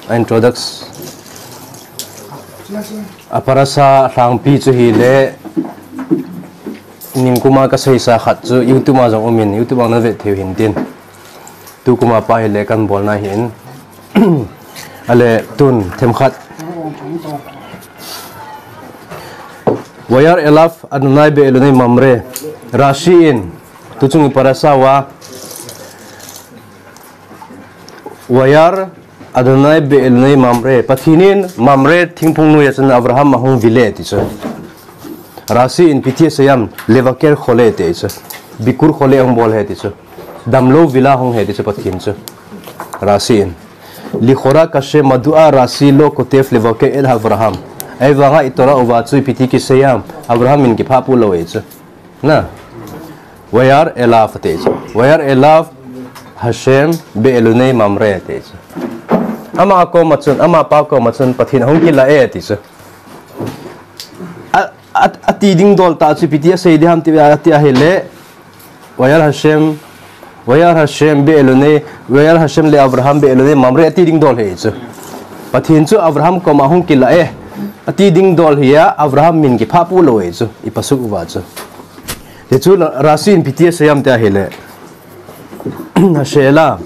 A introduction. A parasha lhangpi chu hile, ningkuma kaseisa khat chu YouTube a jong umin, YouTube a navet theiyu hin tin. Tukuma pa hile kabolna ahin. Ale tun themkhat. Vayar elav Adonai be'elonei Mamre. Rashi in, tuchung i parasha uva. Vayar Adonai Be'elonei Mamre, Pathen in Mamre thingphung noiya chun Abraham ahung vile ti chu. Rashi in ipi ti asei em, Levaker Chole ti chu. Bikur Chole ahung bol ahi ti chu. Damlou vila ahung ahi ti chu Pathen chu. Rashi in. Lichora kashe, madua Rashi lo kotev levaker et Avraham. Ahivanga i Torah uva chu ipi ti kisei em, Abraham min kiphah poh lou ahi chu. Na. Vayar elav ati chu. Vayar elav Hashem Be'elonei Mamre ati chu. Ama koma chun, amapa koma chun Pathen ahung kila e ati chu. A, a, ati ding dol tah chu ipi ti asei ding ham ti, ati ahile. Vayar Hashem, Vayar Hashem Be'elonei, Vayar Hashem le Avraham Be'elonei Mamre ati ding dol ahi chu. Pathen chu Avraham koma ahung kila e. Ati ding dol ahia, Avraham min kiphah poh lou ahi chu. I pasuk uva chu. Hichu la, Rashi in ipi ti asei em ti ahile. Hashela.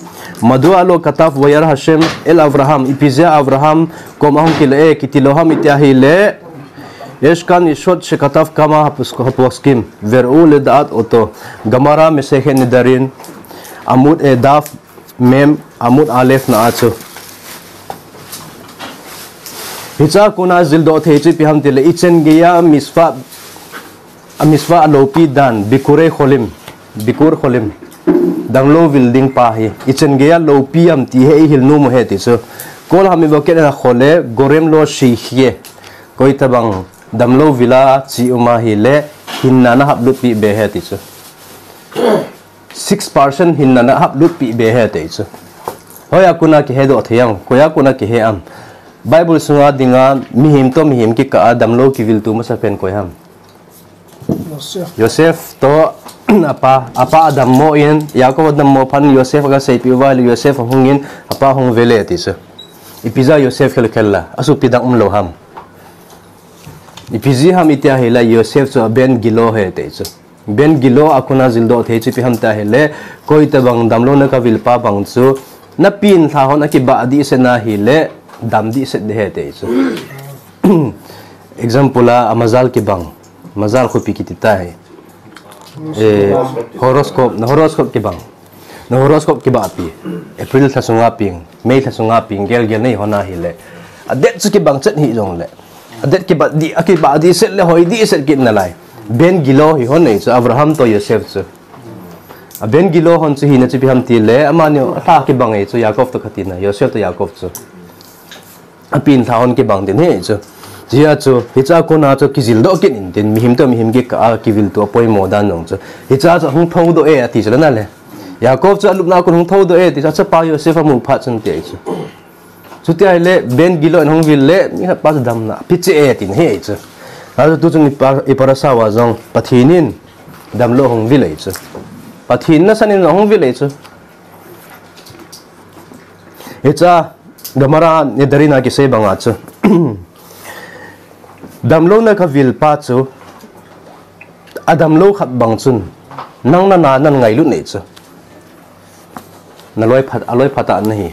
Madua lo katav Vayar Hashem el Avraham. Ipi jeh a Avraham koma ahung kila e kiti lou ham iti ahile. Eshkan ishot shekatav kama hapos-, haposkim. Ver'u le da'at oto. Gemara Mesechet Nedarim. Amud e daf mem, Amud Alef na a chu. Hicha kona jildoh thei chu ipi ham tile, i changeiya mitzvah, a mitzvah a loupi dan, Bikurei Cholim, Bikur Cholim. Damlou vil ding pa hi, i changeiya loupi ham ti hi i hil nom u ahi ti chu. Kol hamivoket na chole, gorem lo shechia. Koi tabang, damlou vila chi um ahile, hinna na haplut pi be ahi ti chu. Six percent hinna na haplut pi be ahi ti chu. Hoiya kona kihedoh thei em, koiya kona kihe em. Bible sunga dinga mihem to mihem kikah a damlou kiviltu masapen koi ham. Joseph. Joseph to apa, apa adammo in, Yaakov adammo phat in Joseph aga seipeh uva ahile Joseph ahung in, apa ahung vele ti chu. Ipi jeh a Joseph khel khel la, asopi dang um lou ham. Ipi jeh ham iti ahile Joseph chu a Ben Gilo ahi ti chu. Ben Gilo a kona jildoh thei chu ipi ham ti ahile, koi tabang damlou na kavil pa bang chu, na pin lha hon akibah dihset na ahile, dam dihset ding ahi ti chu. Example a, amazal kibang. Mazal khopi kiti tai. Eh, horoscope, na horoscope kibang. Na horoscope kibah pi. April lha sunga peng, May lha sunga peng, gel gel nei hon ahile. A date chu kibang chet hih jongle. A date kibah dih, akibah dihset le hoi dihset kit nalai. Ben Gilo hi hon ahi chu, Avraham to Joseph chu. A Ben Gilo hon chu hina chu ipi ham tile, amani lha kibang ahi chu, Yaakov to kati na, Joseph to Yaakov chu. Apin lha hon kibang ding ahi chu. Hijeh a chu, hicha kona chu kijildoh kit intin, mihem to mihem kikah a kiviltu apoimo dan jong chu. Hicha chu hung thoudoh e ati chu le nale. Yaakov chu alupna a kon hung thoudoh e ti chu, achapa Joseph amu phat chun ti ahi chu. Chuti ahile, Ben Gilo in hung vil le, mi khat pa chu damna, piche e tina ahi chu. Achu tuchung i pa, i parasha uva jong, Pathen in damlou hung vil ahi chu. Pathen nasan in hung vil ahi chu. Hicha, Gemara Nedarim a kisei banga chu. Damlou na kavil pa chu, adamlou khat bang chun, nang nana nan ngailut nei chu. Na loi phat, aloi phat a nahi.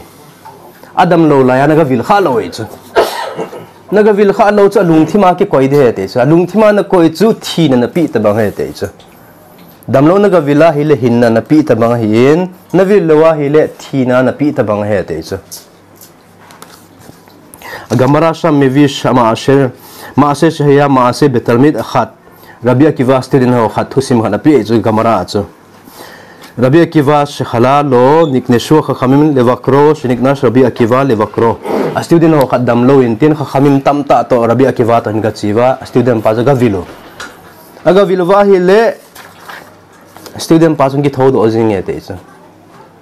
Adamlou laiya na kavil kha lou ahi chu. Na kavil kha lou chu, alungthim a kikoi ding ahi ti chu. Alungthim a nakoi chu, thina napeh tabang ahi ti chu. Damlou na kavil ahile hinna napeh tabang ahin, navil lou ahile thina napeh tabang ahi ti chu. Gemara Sham Mevi Sham Ma'aseh, Ma'aseh Shehaya, Ma'aseh Betalmid khat. Rabbi Akiva student ho khat thusim khat api chu Gemara chu. Rabbi Akiva shechala lo nikneshu Chachamim levakro, sheniknash Rabbi Akiva levakro. A student ho khat damlou intin Chachamim tamtah to Rabbi Akiva to hin gache uva, a student pa chu gavil u. Agavil uva ahile, student pa chun kithoudoh jing e ti chu.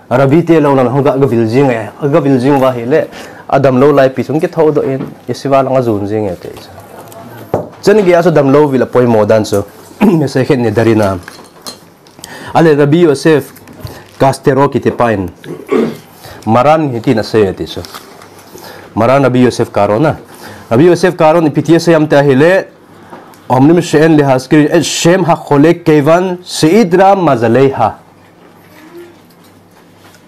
Rabbi te lou lang hung ga, gavil jing e, gavil jing uva ahile, adamlou laipi chun kithoudoh in, yeshiva lang ajon jing e ti chu. Changeiya chu damlou vil apoimo dan chu, Mesechet Nedarim a. Ale Rabbi Yosef Kastero kiti pa in, Maran in hitin asei e ti chu. Maran Rabbi Yosef Karo na. Rabbi Yosef Karo in ipi ti asei em ti ahile, Omrim she'en lehazkir et shem hachole keivan she'idra mazaleha.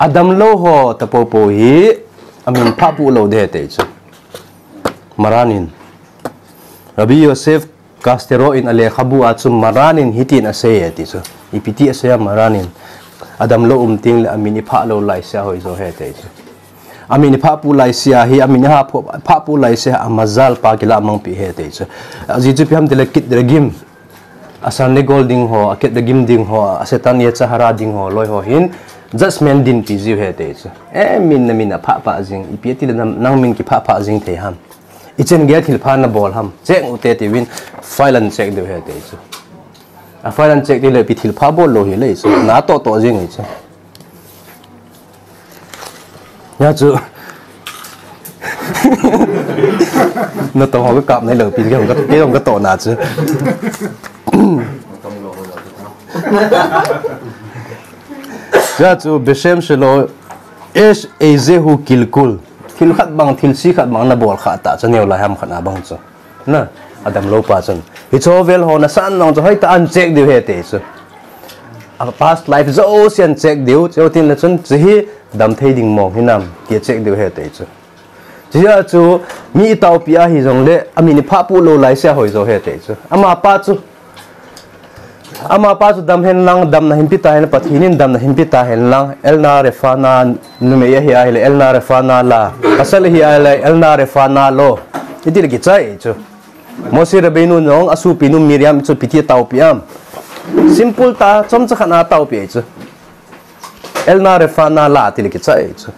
Adamlou ho tapopo hi amin phah poh lou ding ahi ti chu. Maran in. Rabbi Yosef Kastero in alekhabu a chu Maran in hitin asei e ti chu. Ipi ti asei a Maran in. Adamlou um teng le amin iphah lou laise a hoijo ahi ti chu. Amin iphah pu laise a hi, amin iphah pu laise a mazal pa kilah mangpi ahi ti chu. Ajeh chu ipi ham tile kidregim. Asan le gol ding ho, akidregim ding ho, asetan yetzer hara ding ho, loi ho hin judgment dinpi jiu ahi ti chu. Eh, min namin aphah pha jing, ipi tile nang min kiphah pha jing thei ham. Ichen geiya thilpha nabol ham. Check u te tiuvin file ahin check diu ahi ti chu. A file ahin check tile ipi thilpha bol lou hile chu. Natoh toh jing ahi chu. Hia chu. Natong ho kakap nailou pi, kei jong katoh na chu. Hia chu Beshem Shelo Esh Eizehu Kilkul. Thil khat bang, thilse khat bang nabol kha ta chu, neo lai ham khat na bang chu. Na, adamlou pa chun. Hiche vel ho nasan nong chu hoitah in check diu ahi ti chu. A past life jouse ahin check diu, chutile chun, hiche hi damthei ding mong hinam, ti check diu ahi ti chu. Hia chu, mi itaopi ahi jongle, amin iphah pu lou laise a hoi jo ahi ti chu. Amapa chu, amapa chu dam hen lang, damna hinpe ta hen, Pathen in damna hinpe ta hen lang, Elna Refana numei ahi ahile, Elna Refana la, pasal ahi ahile, Elna Refana lo. Itile kichai chu. Moshe Rabbeinu jong asopinu Miriam chu ipi ti ataopi am. Simple tah, chomcha khat na ataopi ahi chu. Elna Refana la tile kichai chu.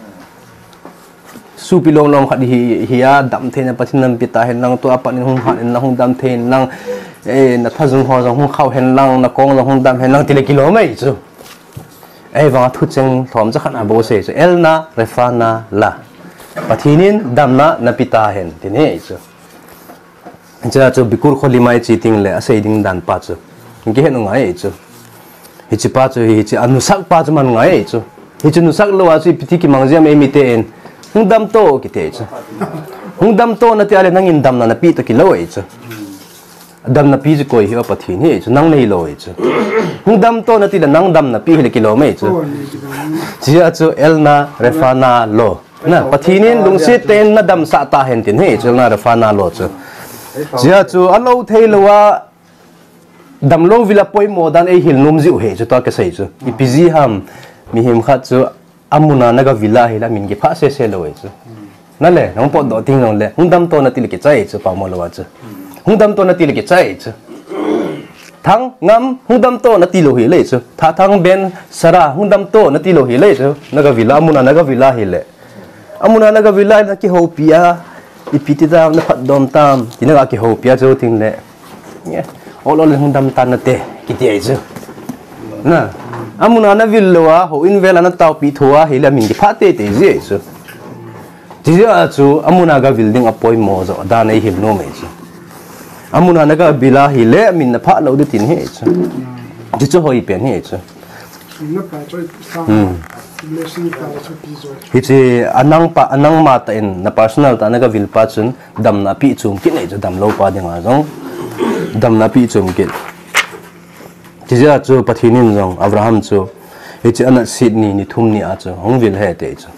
Sopi lom lom khat hi, hia damtheina Pathen in nape ta hen lang, tua pat in hung hat in lang, hung damthei in lang, eh, nathajung ho jong hung khau hen lang, nakong jong hung dam hen lang, tile kilom ahi chu. Ahivanga thucheng lhomcha khat na bou asei chu. Elna Refana la. Pathen in damna nape ta hen, ti ahi chu. Hiche chu Bikur Cholim a iche tengle asei ding dan pa chu. Kihet u ngai ahi chu. Hiche pa chu, hiche anusak pa chu man ngai ahi chu. Hiche nusak lou a chu ipi ti kimang jia em eimite in. Hung dam to kiti ahi chu. Hung dam to nati a le nangin damna nape to kilou ahi chu. Damna pe chu koi hi a Pathen hi ahi chu. Nang neilou ahi chu. Hung dam to nati le nang damna pe hile kilom ahi chu. Hia chu Elna Refana lo. Na, Pathen in lungset tah in nadamsah ta hen ti ahi chu, Elna Refana lo chu. Hia chu alou thei lou a, damlou vil a poimo dan eihil nom jiu ahi chu, tua kasei chu. Ipi jeh ham, mihem khat chu amun a nagavil a hile amin kiphah sese lou ahi chu. Nale, nang potdoh ding jongle, hung dam to nati le kichai chu, pamo lou a chu. Hung dam to nati le kichai chu. Thang, ngam, hung dam to nati lou hile chu. Tha, thang, ben, sara, hung dam to nati lou hile chu. Nagavil a, amun a nagavil a hile. Amun a nagavil a nakihoupi a, ipi ti tam, naphatdom tam, ti nakihoupi a chu tengle. Nge, ol ol in hung dam tan nate, kiti ahi chu. Na, amun a navil lou a, houin vel a nataopi thou a, hile amin kiphah teitei ji ahi chu. Hijeh a chu, amun a gavil ding apoimo jo dan eihil nom ahi chu. Amun a nagavil a hile, amin naphah lou ding ti ahi chu. Hichu hoipen ahi chu. Hmm. Hiche anang pa, anang ma tah in, na personal tah a nagavil pa chun, damna pe chom kit ahi chu, damlou pa dinga jong. Damna pe chom kit. Hijeh a chu Pathen in jong, Abraham chu, hiche anatset ni, ni thum ni a chu, hung vil ahi ti chu.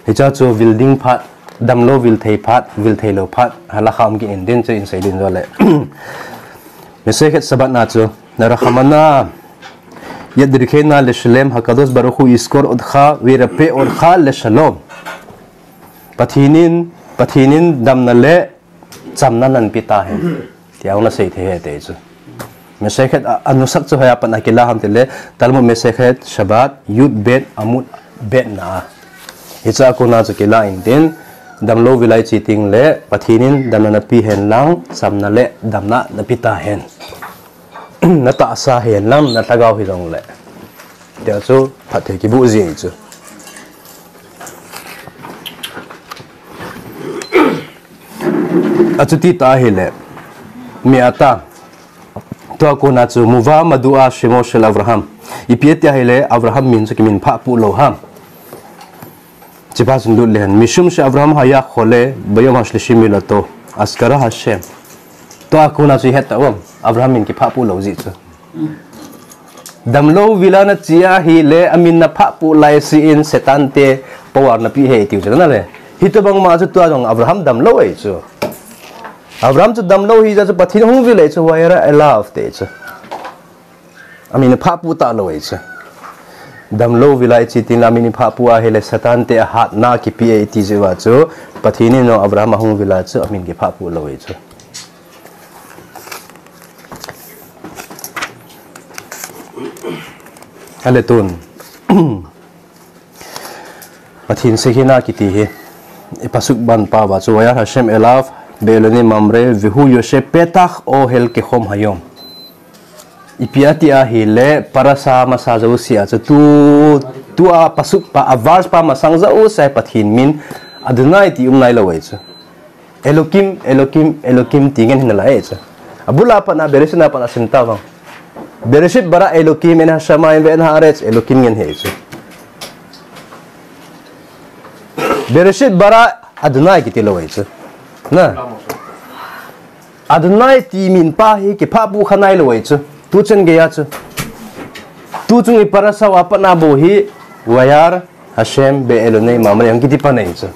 Hiche a chu vil ding phat, damlou vil thei phat, vil theilou phat, halakham kit in din chu in sei din jo le. Masechet Shabbat na chu, Narachamana yadrikhena leshalem, Hakadosh Baruch Hu yizkor otcha veyirape otcha leshalom. Pathen in, Pathen in damna le chamna nahin pe ta hen. Tia hung na sei thei ahi ti chu. Masechet a, anusak chu hoiya pat a kila ham tile, Talmud Masechet Shabbat, Yud Bet, Amud Bet na a. Hiche a kona chu kila in tin, damlou vil a iche tengle, Pathen in damna nape hen lang, chamna le damna nape ta hen. Natahsa hen lang, nalhagao hi jongle. Tia chu, phatthei kiboh ji chu. Achuti ta hile. Me'ata. Tua kona chu muva madua shemo shel Avraham. Ipi tia hile Avraham min chu kiminphah pu lou ham. Hiche pa chun lut le hen. Mishum she Avraham haya chole beyom hashlishi milato. Azkara Hashem. Tua kona chu het ta um. Avraham min kiphah pu lou ji chu. Damlou vil a nache a hile, amin naphah pu laise in Satan te power nape ahi tiu chu nale. Hitobang ma chu tua jong Avraham damlou ahi chu. Avraham chu damlou hijeh chun Pathen hung vil ahi chu, vayera elav ti chu. Amin aphah pu talou ahi chu. Damlou vila ichi tin la amin iphah pu ahile Satan te ahatna kipe e iti jeh uva chu Pathen in jong Abraham ahung vila chu amin kiphah pu lou e chu. Ale tun. Pathen Shekhina kiti hi. Pasuk ban pa va chu, Vayar Hashem elav, Be'elonei Mamre, vehu yoshev petach ohel kechom hayom. Ipi ati ahile, parasha masa jouse a chu tu, tua pasuk pa, a verse pa masang jouse a Pathen min, Adonai ti um nailou e chu. Elokim, Elokim, Elokim ti ngen hi nalai e chu. Abul a pat na Bereshit na pat na sim ta vang. Bereshit bara Elokim en hashamayim ve'en ha'aretz, Elokim ngen hi e chu. Bereshit bara Adonai kiti lou e chu. Na. Adonai ti min pa hi kiphah pu kha nailou e chu. Tu chen gei a chu. Tu chung i parasha a pat na bou hi Vayar Hashem Be'elonei Mamre hung kiti pan e chu.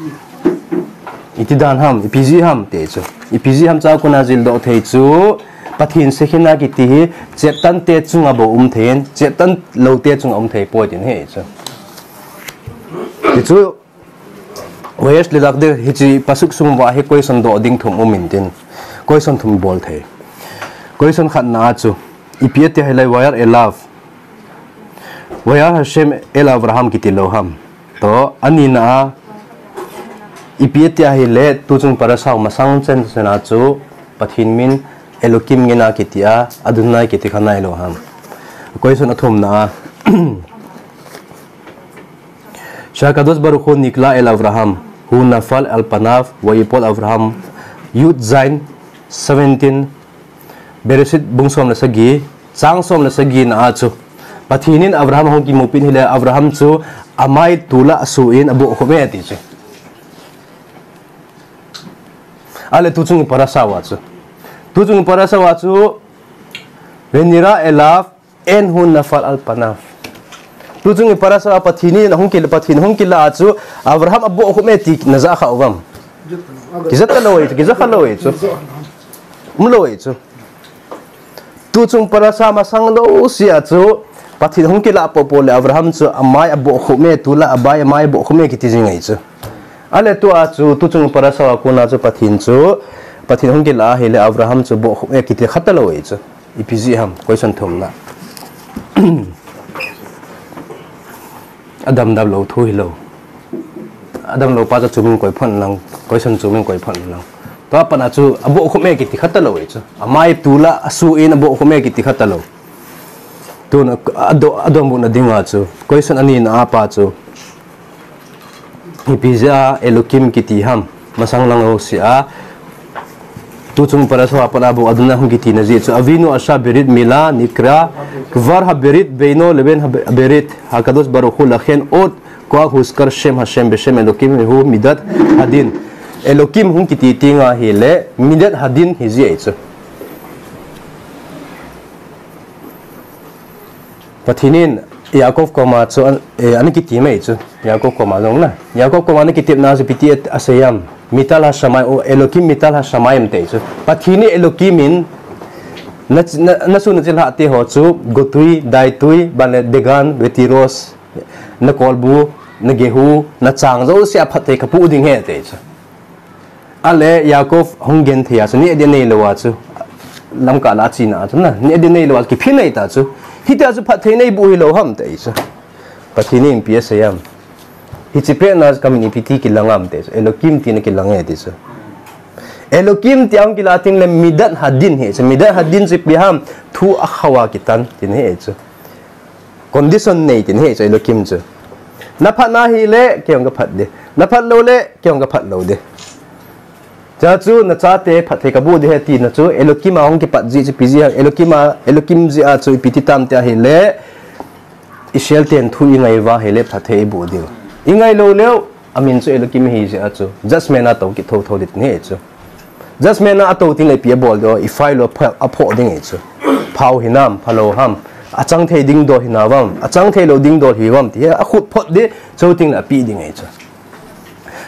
Iti dan ham, ipi jeh ham ti chu. Ipi jeh ham cha kona jildoh thei chu. Pathen Shekhina kiti hi cheptan te chunga bou um thei in, cheptan lou te chunga um thei poi tin hi chu. Ti chu, Vayar le Lakde hichi pasuk sung va hi question doh ding thum um in tin. Question thum bol thei. Question khat na a chu. Ipi ati ahile Vayar elav. Vayar Hashem el Avraham kiti lou ham. To, ani na a, ipi ati ahile, tu chung parasha masang chen chen a chu, Pathen min Elokim ngen a kiti a, Adonai kiti kha nailou ham. Question athum na a. Shehakadosh Baruch Hu nikra el Avraham, hu nafal al panav, vayipol Avraham, Yud Zayin, seventeen, Bereshit bung som le sagi, chang som le sagi na a chu. Pathen in Avraham ahung kimupi in ahile Avraham chu amai tula asuh in abohkhup e ti chu. Ale tu chung parasha va chu. Tu chung parasha va chu. Venira elav en hu nafal al panav. Tu chung parasha va Pathen in ahung kila, Pathen hung kila a chu Avraham abohkhup e ti na ja kha uvam. Kija ta lou e chu, kija kha lou e chu. Um lou e chu. Tu chung parasha masang jouse a chu, Pathen hung kila popo le Avraham chu amai abohkhup e, tula abai amai abohkhup e kiti jing e chu. Ale tua chu, tu chung parasha a kona chu Pathen chu, Pathen hung kila ahile Avraham chu bohkhup e kiti kha ta lou e chu. Ipi jeh ham, question thum na. Adam dam lou thu hilou. Adam lou pa chu chu min koi phon lang, question chu min koi phon lang. Tua pat na chu abohkhup e kiti kha ta lou e chu. Amai tula asuh in abohkhup e kiti kha ta lou. Tun a, ado, adonbut na ding a chu. Question ani na a pa chu. Ipi jeh a Elokim kiti ham. Masang lang jouse a. Tu chung parasha a pat a bou Adonai hung kiti na jeh chu. Avinu asher berit mila nikra kvar haberit beino leben haberit hakadosh baruch hu lachen ot koach huzkar shem Hashem beshem Elokim hu midat hadin. Elokim hung kiti teng ahile midat hadin hi jeh chu. Pathen in Yaakov koma chu an, eh, ana kitep mai chu. Yaakov koma jong na. Yaakov koma ana kitepna chu ipi ti asei am. Mital hashamayim, o Elokim mital hashamayim ti chu. Pathen in Elokim in na, na, na sun na chilhah te ho chu gotui, daitui, ban le degan, vetiros, na kolbu, na gehu, na chang jouse a phatthei kapoh ding ahi ti chu. Ale Yaakov hung genthei a chu, neh ding neilou a chu, Lamka la chena a chu, na, neh ding neilou a chu, kiphin nei ta chu, hitia chu phatthei neiboh hilou ham ti chu. Pathen in ipi asei am. Hiche pet na chu kamin ipi ti kilang am ti chu, Elokim tina kilang e ti chu. Elokim ti ahung kila teng le midat hadin ahi chu, midat hadin chu ipi ham, thu akhao a kitan tina ahi chu. Condition nei tina ahi chu Elokim chu. Na phat na hile, kei jong ka phat ding. Na phat lou le, kei jong ka phat lou ding. Chua chu na chate phatthei kaboh ding ahi tina chu, Elokim a hung kipat jeh chu ipi jeh ham, Elokim a, Elokim jeh a chu ipi ti tam ti ahile, Israel ten thu ingai uva ahile phatthei iboh diu. Ingai lou leu, amin chu Elokim ahi jeh a chu, judgment a tou kit thotho ding ahi chu. Judgment a atou teng le ipi abol ding, ifile lou apho, aphoh ding ahi chu. Phao hinam, phalou ham, achang thei ding dol hinam, achang thei lou ding dol hiuvem ti hi akhut phot ding, chuteng le apeh ding ahi chu.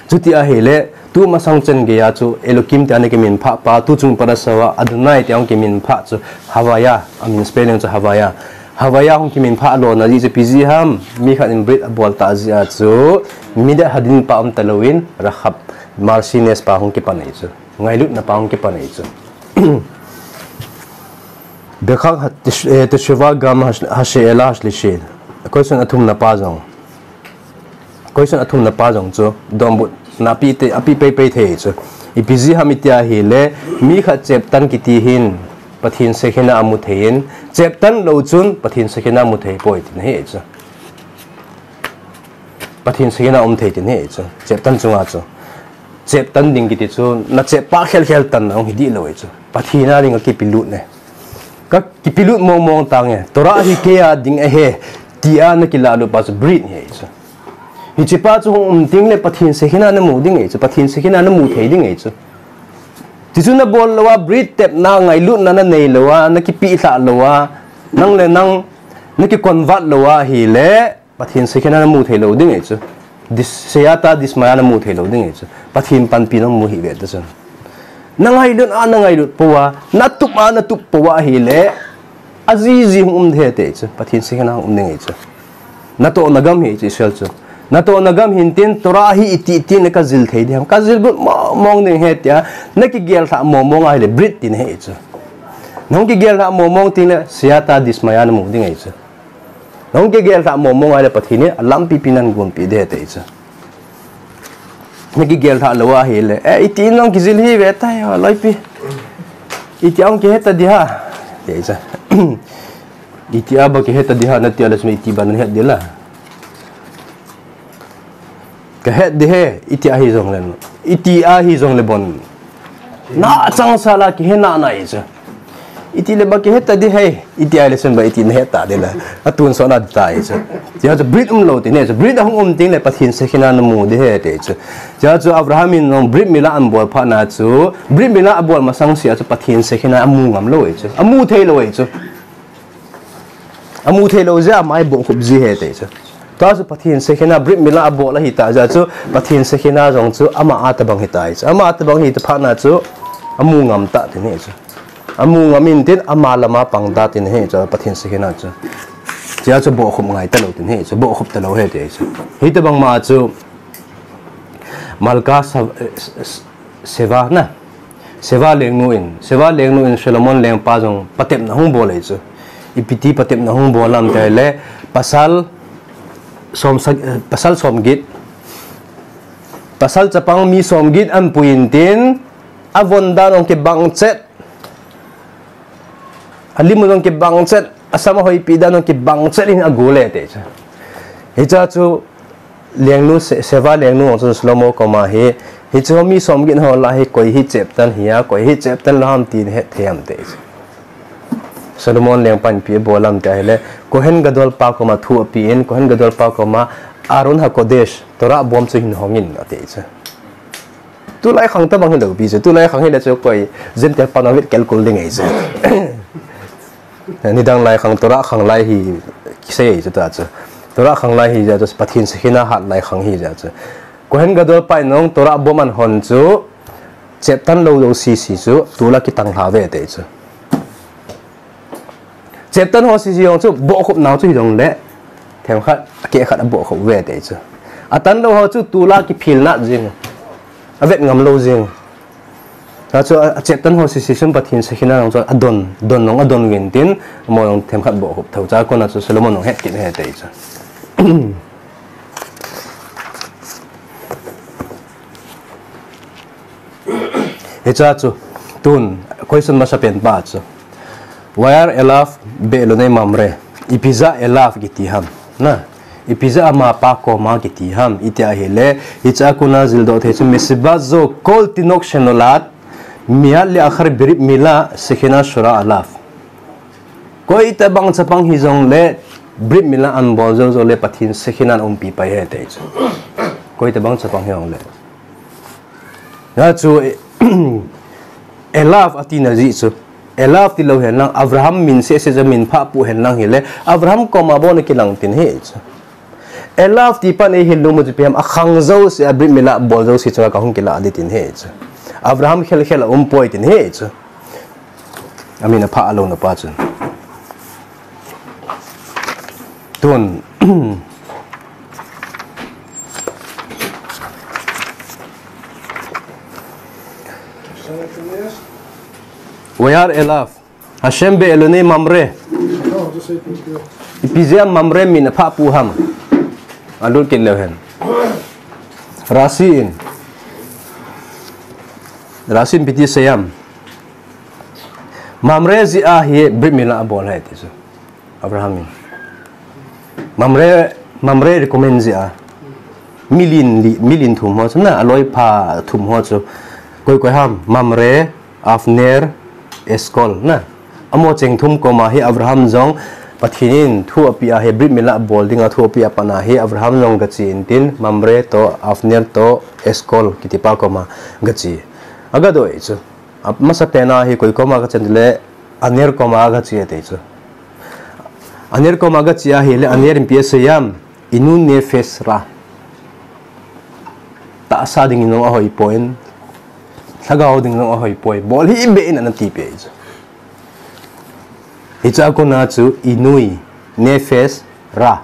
Chuti ahile, tu masang chen geiya chu, Elokim tia ana kiminphah pa, tu chung parasha a, Adonai tia ana kiminphah chu, Havaya, amin spelling chu Havaya. Havaya hung kiminphah lona jeh chu ipi jeh ham, mi khat in brit abol tah jeh a chu, Midian hadin pa um talouvin, Rahab, merciless pa hung kipan ahi chu. Ngailutna pa hung kipan ahi chu. Bekhak ha-, tish-, eh, teshuva gam hash-, hashe'ela hashlishi. Question athumna pa jong. Question athumna pa jong chu, donbutna api te, api peipei thei chu. Ipi jeh ham iti ahile, mi khat cheptan kiti hin, Pathen Shekhinah amu thei in, cheptan lou chun, Pathen Shekhinah amu thei poi tina ahi chu. Pathen Shekhinah um thei tina ahi chu. Cheptan chunga chu. Cheptan ding kiti chu, na chep pah khelkhel tan na hung hi dih lou ahi chu. Pathen a ding a kipelut ne. Ka kipelut mongmong tange. Torah hi kei a ding ahi. Tia na kilah lut pa chu brit ahi chu. Hiche pa chu hung um teng le Pathen Shekhinah na mu ding ahi chu. Pathen Shekhinah na mu thei ding ahi chu. Tichu na bol lou a, brit tepna ngailutna na nei lou a, na kipeh lhah lou a, nang le nang, na kiconvert lou ahile, Pathen Shekhinah na mu thei lou ding ahi chu. Dis-, siyata dismaya na mu thei lou ding ahi chu. Pathen panpi na mu hih ve ta chun. Na ngailut a na ngailut pou a, na tup a na tup pou ahile, ajiji hung um ding ahi ti chu. Pathen Shekhinah hung um ding ahi chu. Natohna gam hi chu Israel chu. Natohna gam hin tin Torah hi iti iti na kajil thei ding ham. Kajil got mongmong ding ahi tia. Na kigel lhah mongmong ahile brit tina ahi chu. Na hung kigel lhah mongmong teng le siyata dismaya na mu ding ahi chu. Na hung kigel lhah mongmong ahile Pathen in alampi pi nan gonpeh ding ahi ti chu. Na kigel lhah lou ahile, eh, iti in nang kijil hi ve tai, aloipi. Iti a hung kihe ta ding ham. Ti chu. Iti a ba kihe ta ding ham, nati a le sum iti ba na het ding la. Ka het ding ahi, iti ahi jongle. Iti ahi jongle bon. Na changseh la kihe nana ahi chu. Iti le ba kihe ta ding ahi, iti ahi le chun ba iti na het ta ding la. Atonsot na ding ta ahi chu. Tia chu brit um lou tina ahi chu. Brit ahung um teng le Pathen Shekhinah na mu ding ahi ti chu. Tia chu Abraham in jong brit milah abol phat na chu. Brit milah abol masang sea chu Pathen Shekhinah amu ngam lou ahi chu. Amu thei lou ahi chu. Amu thei lou jeh a ama hi bohkhup ji ahi ti chu. Tua chu Pathen Shekhinah brit milah abol ahi ta jeh chu Pathen Shekhinah jong chu ama a tabang hi ta ahi chu. Ama a tabang hi ta phat na chu amu ngam ta tina ahi chu. Amu ngam in tin ama lama pang ta tina ahi chu Pathen Shekhinah chu. Tia chu bohkhup ngai ta lou tina ahi chu. Bohkhup ta lou ahi ti chu. Hitabang ma chu Malka sa-, eh, s-, s-, Seva na. Seva lengnu in, Seva lengnu in Solomon lengpa jong patepna hung bol ahi chu. Ipi ti patepna hung bol ham ti le, pasal som sa-, pasal som get. Pasal chapang mi som get ahin pui in tin, avon dan jong kibang chet. Alim jong kibang chet, asam ahoipi dan jong kibang chet in agol e ti chu. Hiche chu lengnu se-, Seva lengnu jong chu Solomon koma hi, hiche mi som get ho lah a hi koi hi cheptan hi a, koi hi cheptan lou ham ti het thei ham ti chu. Solomon lengpan ipi abol ham ti ahile, Kohen Gadol pa koma thu apen, Kohen Gadol pa koma Aron HaKodesh, Torah bom chu hin hong in ati chu. Tulai khang tabang hilou pi chu, tulai khang hile chu koi Gentile pan avet kelkul ding ahi chu. Nidang lai khang Torah khang lai hi kisei ahi chu ta chu. Torah khang lai hi jeh chu Pathen Shekhinah hat lai khang hi jeh chu. Kohen Gadol pa in jong Torah bom ahin hon chu cheptan lou lou sisi chu tula kitang lha ve ti chu. Cheptan ho sisi jong chu bohkhup nau chu hijongle themkhat, akeh khat abohkhup ve ti chu. Atan lou ho chu tula kiphil nat jing. Avet ngam lou jing. Tua chu a, acheptan ho sisi chun Pathen Shekhinah jong chu adon, don jong adon uvin tin, amaho jong themkhat bohkhup thou. Chua kona chu Solomon jong het kit ahi ti chu. Hiche chu, tun, question masapen pa chu. Vayar elav be'elonei Mamre. Ipi jeh a elav kiti ham. Na. Ipi jeh a amapa koma kiti ham. Iti ahile, hiche a kona jildoh thei chu mesiva zo kol tinok shenolad, miyad le'achar brit mila Shekhinah shura alav. Koi tabang chapang hijongle, brit mila ahin bol jou jou le Pathen Shekhinah ahin umpi pai ahi ti chu. Koi tabang chapang hijongle. Hia chu, elav ati na jeh chu. Elav tilou hen lang, Avraham min seh seh chu min phah pu hen lang hile, Avraham koma bou na kilang tin ahi chu. Elav ti pan eihil nom u chu ipi ham, akhang jouse a brit mila bol jouse chunga kahung kilah ding tin ahi chu. Avraham khel khel a um poi tin ahi chu. Amin aphah louna pa chun. Tun. Wayar elav. Hashem be Elunei Mamre. Ipi jeh a Mamre min aphapu ham. Alut kit leu hen. Rashi in. Rashi in ipi ti asei am. Mamre jeh a hi Brit Mila abol ahi ti chu. Abraham in. Mamre, Mamre recommend jeh a. Milin li, milin thum ho chu na, aloi pha thum ho chu. Koi koi ham, Mamre, Avner, Eshkol na. Amaho cheng thum koma hi Abraham jong Pathen in thu apeh a hi Brit Mila bol dinga thu apeh a pat na hi Abraham jong gache in tin Mamre toh, Avner toh, Eshkol kitipa koma gache. Agadoh e chu. Amasa pen a hi koi koma gache le Aner koma gache e ti chu. Aner koma gache a hile Aner in ipi asei am. Inu nefesh ra. Tahsa ding in jong ahoi poi, lhagao ding in jong ahoi poi. Bol hih beh in ana tipeh e chu. Hiche a kona chu inui nefesh ra.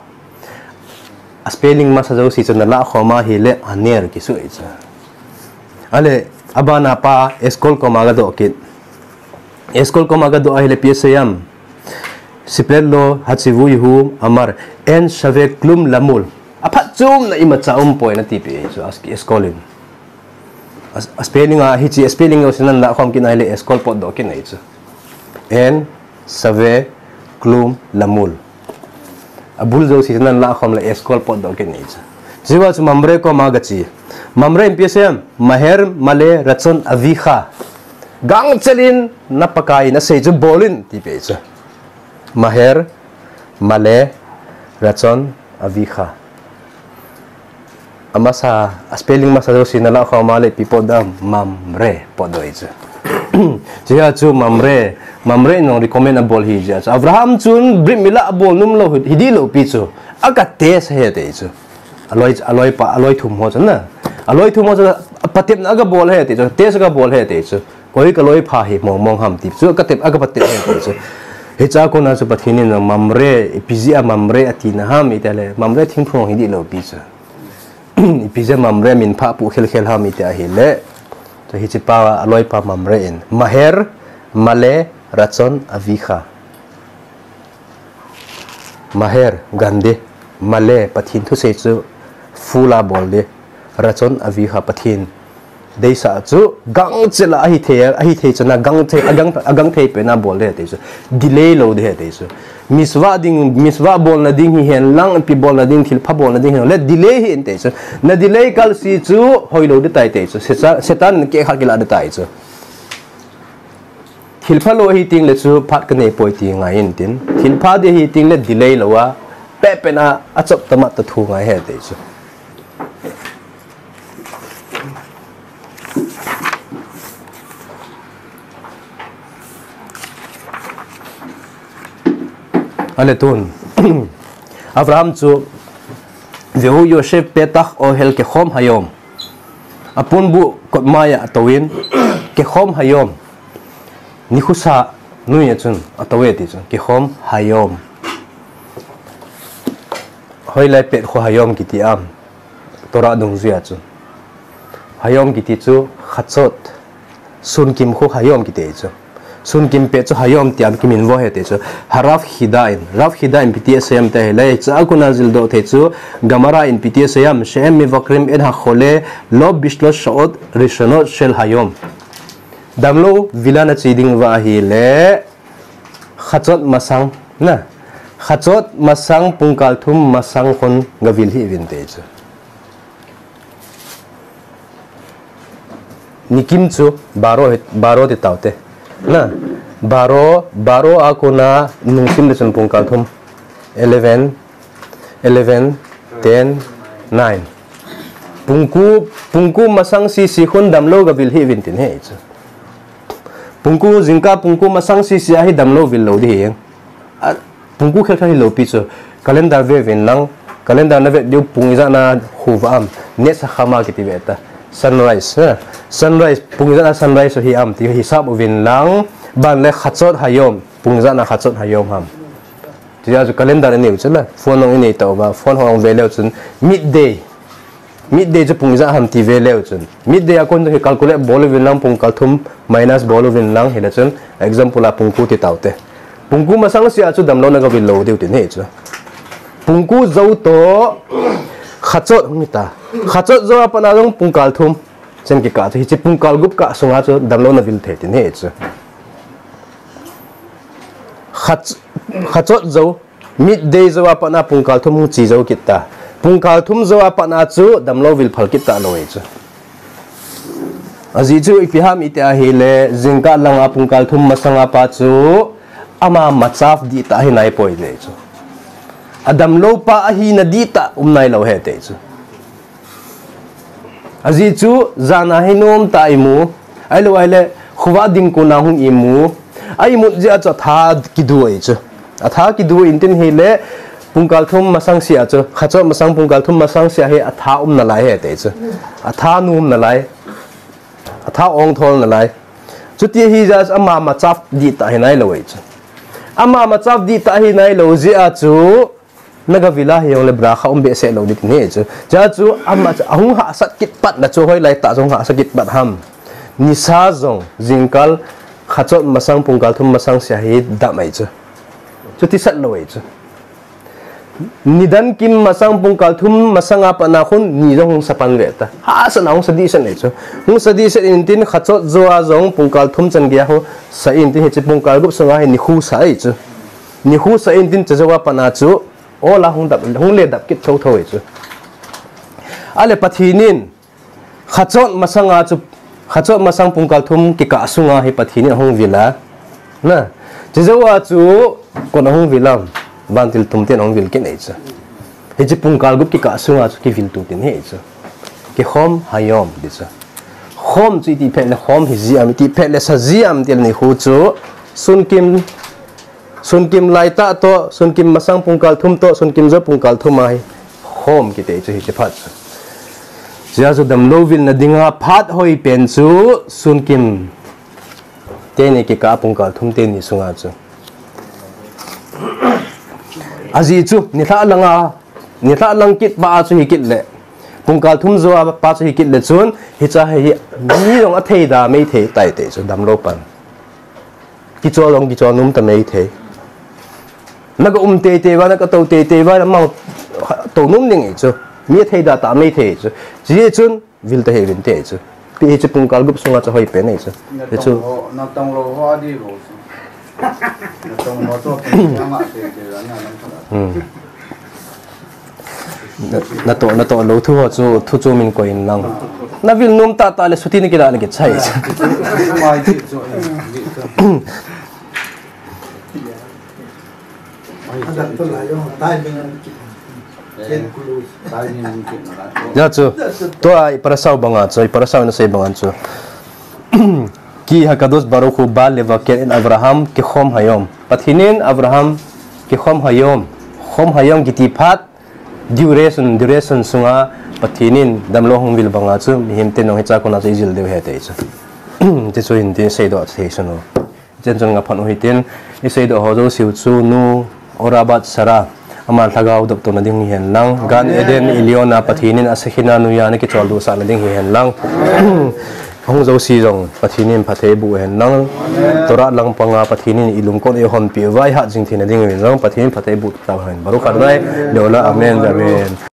A spelling masa jouse chu nalah khom a hile aner kisu e chu. Ale, abana pa Eshkol koma gadoh kit. Eshkol koma gadoh a hile ipi asei am. Siplet lo hachivu ihu amar en shave klum lamul. Aphatchomna imacha umpoi ana tipeh e chu Eshkol in. A spelling a hiche, a spelling jouse nalah khom kit na hile Eshkol potdoh kit na e chu. En shave klum lamul. Abul jouse nalah khom le Eshkol potdoh kit na e chu. Chua chu Mamre koma gache. Mamre in ipi asei am. Maher male ratson avicha. Gangchel in na Pakai in asei chu bol in tipeh e chu. Maher male ratson avicha. Amasa, a spelling masa jouse nalah khom a le ipi potdoh am, Mamre potdoh e chu. Chua chu Mamre, Mamre in jong recommend abol ahi jeh chu. Abraham chun Brit Mila abol nom lou hi, hi dih lou pi chu. Aga test ahi ti chu. Aloi, aloi pa, aloi thum ho chu na. Aloi thum ho chu patepna aga bol ahi ti chu. Test aga bol ahi ti chu. Koi kaloi pha hi mong mong ham ti chu, aga tep, aga patep ahi ti chu. Hiche a kona chu Pathen in Mamre, ipi jeh a Mamre ati na ham iti le, Mamre thingphung hi dih lou pi chu. Ipi jeh a Mamre min phapu khel khel ham iti ahile. Chu hiche pa aloi pa Mamre in. Maher, male, ratson, avicha. Maher, gan ding. Male, Pathen thusei chu full a bol ding. Ratson avicha, Pathen deisah chu gangchel a ahithei, ahithei chana gangthei, agang, agangthei pen a bol ding ahi ti chu. Delay lou ding ahi ti chu. Mitzvah ding, mitzvah bolna ding hihen lang, ipi bolna ding, thilpha bolna ding hihen lang, le delay hih in ti chu. Na delay kal seh chu hoilou ding tai ti chu. Seta-, Satan in kehkhat kilah ding tai chu. Thilpha lou ahi teng le chu phat kanei poi ti ngai in tin. Thilpha ding ahi teng le delay lou a, pehpeh a, achop tah ma tah thu ngai ahi ti chu. Ale tun. Abraham chu, Vehu yoshev petach ohel kechom hayom. Aponbuh kot mai a atouvin, kechom hayom. Nikho sa noi a chun atou e ti chu, kechom hayom. Hoilai pet kho hayom kiti am, Torah dungjuia chu. Hayom kiti chu, Chatzot. Sunkim kho hayom kiti chu. Sunkim pet chu hayom tia kiminvo ahi ti chu. Harav Chida in. Rav Chida in ipi ti asei em ti ahile, hiche a kona jildoh thei chu, Gemara in ipi ti asei em, she'en mevakrin et hachole lo bishlosh sha'ot rishonot shel hayom. Damlou vil a nache ding uva ahile, Chatzot masang, na. Chatzot masang pungkal thum masang khun gavil hih uvin ti chu. Nikim chu baro hi, baro ti taute. Na, baro, baro a kona nungsim le chun pungkal thum. Eleven, eleven, ten, nine. Pungku, pungku masang sese khun damlou gavil hih uvin tin ahi chu. Pungku jingkah pungku masang sese a hi damlou vil lou ding ahi. A, pungku khel khel hilou pi chu. Calendar ve uvin lang. Calendar navet diu pung ijat na houva am. Netz hachama kiti ve ta. Sunrise, na. Sunrise, pung ijat na sunrise hi am ti hisap uvin lang. Ban le Chatzot hayom. Pung ijat na Chatzot hayom ham. Tia chu calendar inei u chu la. Phone hung inei tauva. Phone hung ve leu chun midday. Midday chu pung ijat ham ti ve leu chun. Midday a kon chu hi calculate bol uvin lang pungkal thum minus bol uvin lang hile chun. Example a pung ko ti taute. Pung ko masang sia chu damlouna gavil lou diu tin ahi chu. Pung ko jou toh khachot hung hita. Khachot jou a pat a jong pungkal thum. Chen kikah chu hiche pungkal gup kah sunga chu damlouna vil thei tin ahi chu. Khach-, khachot jou, midday jou a pat a pungkal thum hung chi jou kit ta. Pungkal thum jou a pat a chu damlou vil phal kit talou ahi chu. Ajeh chu ipi ham iti ahile, jingkah langa pungkal thum masanga pa chu ama machaf dihtah ahi naipoi ti ahi chu. Adamlou pa ahina dihtah um nailou ahi ti ahi chu. Ajeh chu, jana hi nomtah a imu, ahilou ahile, khovah ding kona hung imu, a imut jeh a chu atha kidu ahi chu. Atha kidu intin hile, pungkal thum masang sia chu, khachot masang pungkal thum masang sia hi atha um nalai ahi ti ahi chu. Atha nom nalai, atha ongthol nalai. Chuti ahijeh a chu ama machaf dihtah ahi nailou ahi chu. Ama machaf dihtah ahi nailou jeh a chu, nagavil a hijongle bracha um behseh lou ding ahi chu. Chua chu ama chu ahung hahsat kit pat na chu hoilai tah jong hahsat kit pat ham. Nisa jong jingkal khachot masang pungkal thum masang sia hi dam ahi chu. Chuti sat lou ahi chu. Nidan kim masang pungkal thum masanga pat a khun ni jong hung sa pan ve ta. Hahsat na hung sa dehset ahi chu. Hung sa dehset intin khachot jou a jong pungkal thum chan geiya hung sa intin hiche pungkal gup sunga hi nikho sa ahi chu. Nikho sa intin chujou a pat a chu Ol a hung dap, hung le dap kit thotho ahi chu. Ahile Pathen in, khachot masanga chu, khachot masang pungkal thum kikah sunga hi Pathen in ahung vil a. Na, chujou a chu, koin ahung vil am, vantil thum ten ahung vil kit ahi chu. Hiche pungkal gup kikah sunga chu kivil tu tin ahi chu. Kikhom hayom ti chu. Khom chu iti phat le khom hi ji am, iti phat le sa ji am ti le nikho chu, sunkim Sunkim laitah toh, sunkim masang pungkal thum toh, sunkim jou pungkal thum a hi khom kiti chu hiche phat chu. Chujeh chu damlou vilna dinga phat hoi pen chu sunkim teni kikah pungkal thum teni sunga chu. Ajeh chu, nilhah langa, nilhah lang kit pa a chu hi kit le. Pungkal thum jou a pa chu hi kit le chun, hiche hi, mi jong athei da mei thei tai ti chu damlou pan. Kichol jong kichol nom ta mei thei. Naga um teitei uva, naga tou teitei uva, amang tou nom ding ahi chu. Mi athei da ta mei thei chu. Chujeh chun, vil ta hih uvin ti ahi chu. Ti hiche pungkal gup sunga chu hoi pen ahi chu. Hichu. Natong lou ho, natong lou ho adi lou chu. Natong lou chu, anga teitei uva, na lang thala. Hmm. Na, natoh, natoh lou thu ho chu, thu chu min koi in lang. Navil nom tahtah le suti nakilah le kichai. Hijeh chu, tua i parasha u banga chu, i parasha u nasei banga chu. Ki hakadosh baruch hu ba levaker et Avraham kikhom hayom. Pathen in Avraham kikhom hayom. Khom hayom kiti phat, duration, duration sunga Pathen in damlou hung vil banga chu, mihem ten jong hiche a kona chu ijil diu ahi ti chu. Ti chu hin tin seidoh thei sun u. Chen chun nga phan u hitin, iseidoh ho jouse u chu nu Orabat Sarah, aman lhagao doptona ding hihen lang, Gan Eden Elyon a Pathen in aShekhinah noiya ana kicholdo sahna ding hihen lang. Hung jouse jong Pathen in phatthei boh hen lang. Torah langpanga Pathen in ilungkot eihonpeh uva ihat jing theina ding uvin jong Pathen in phatthei boh tauhen. Baruch Adonai leolam, amen, amen.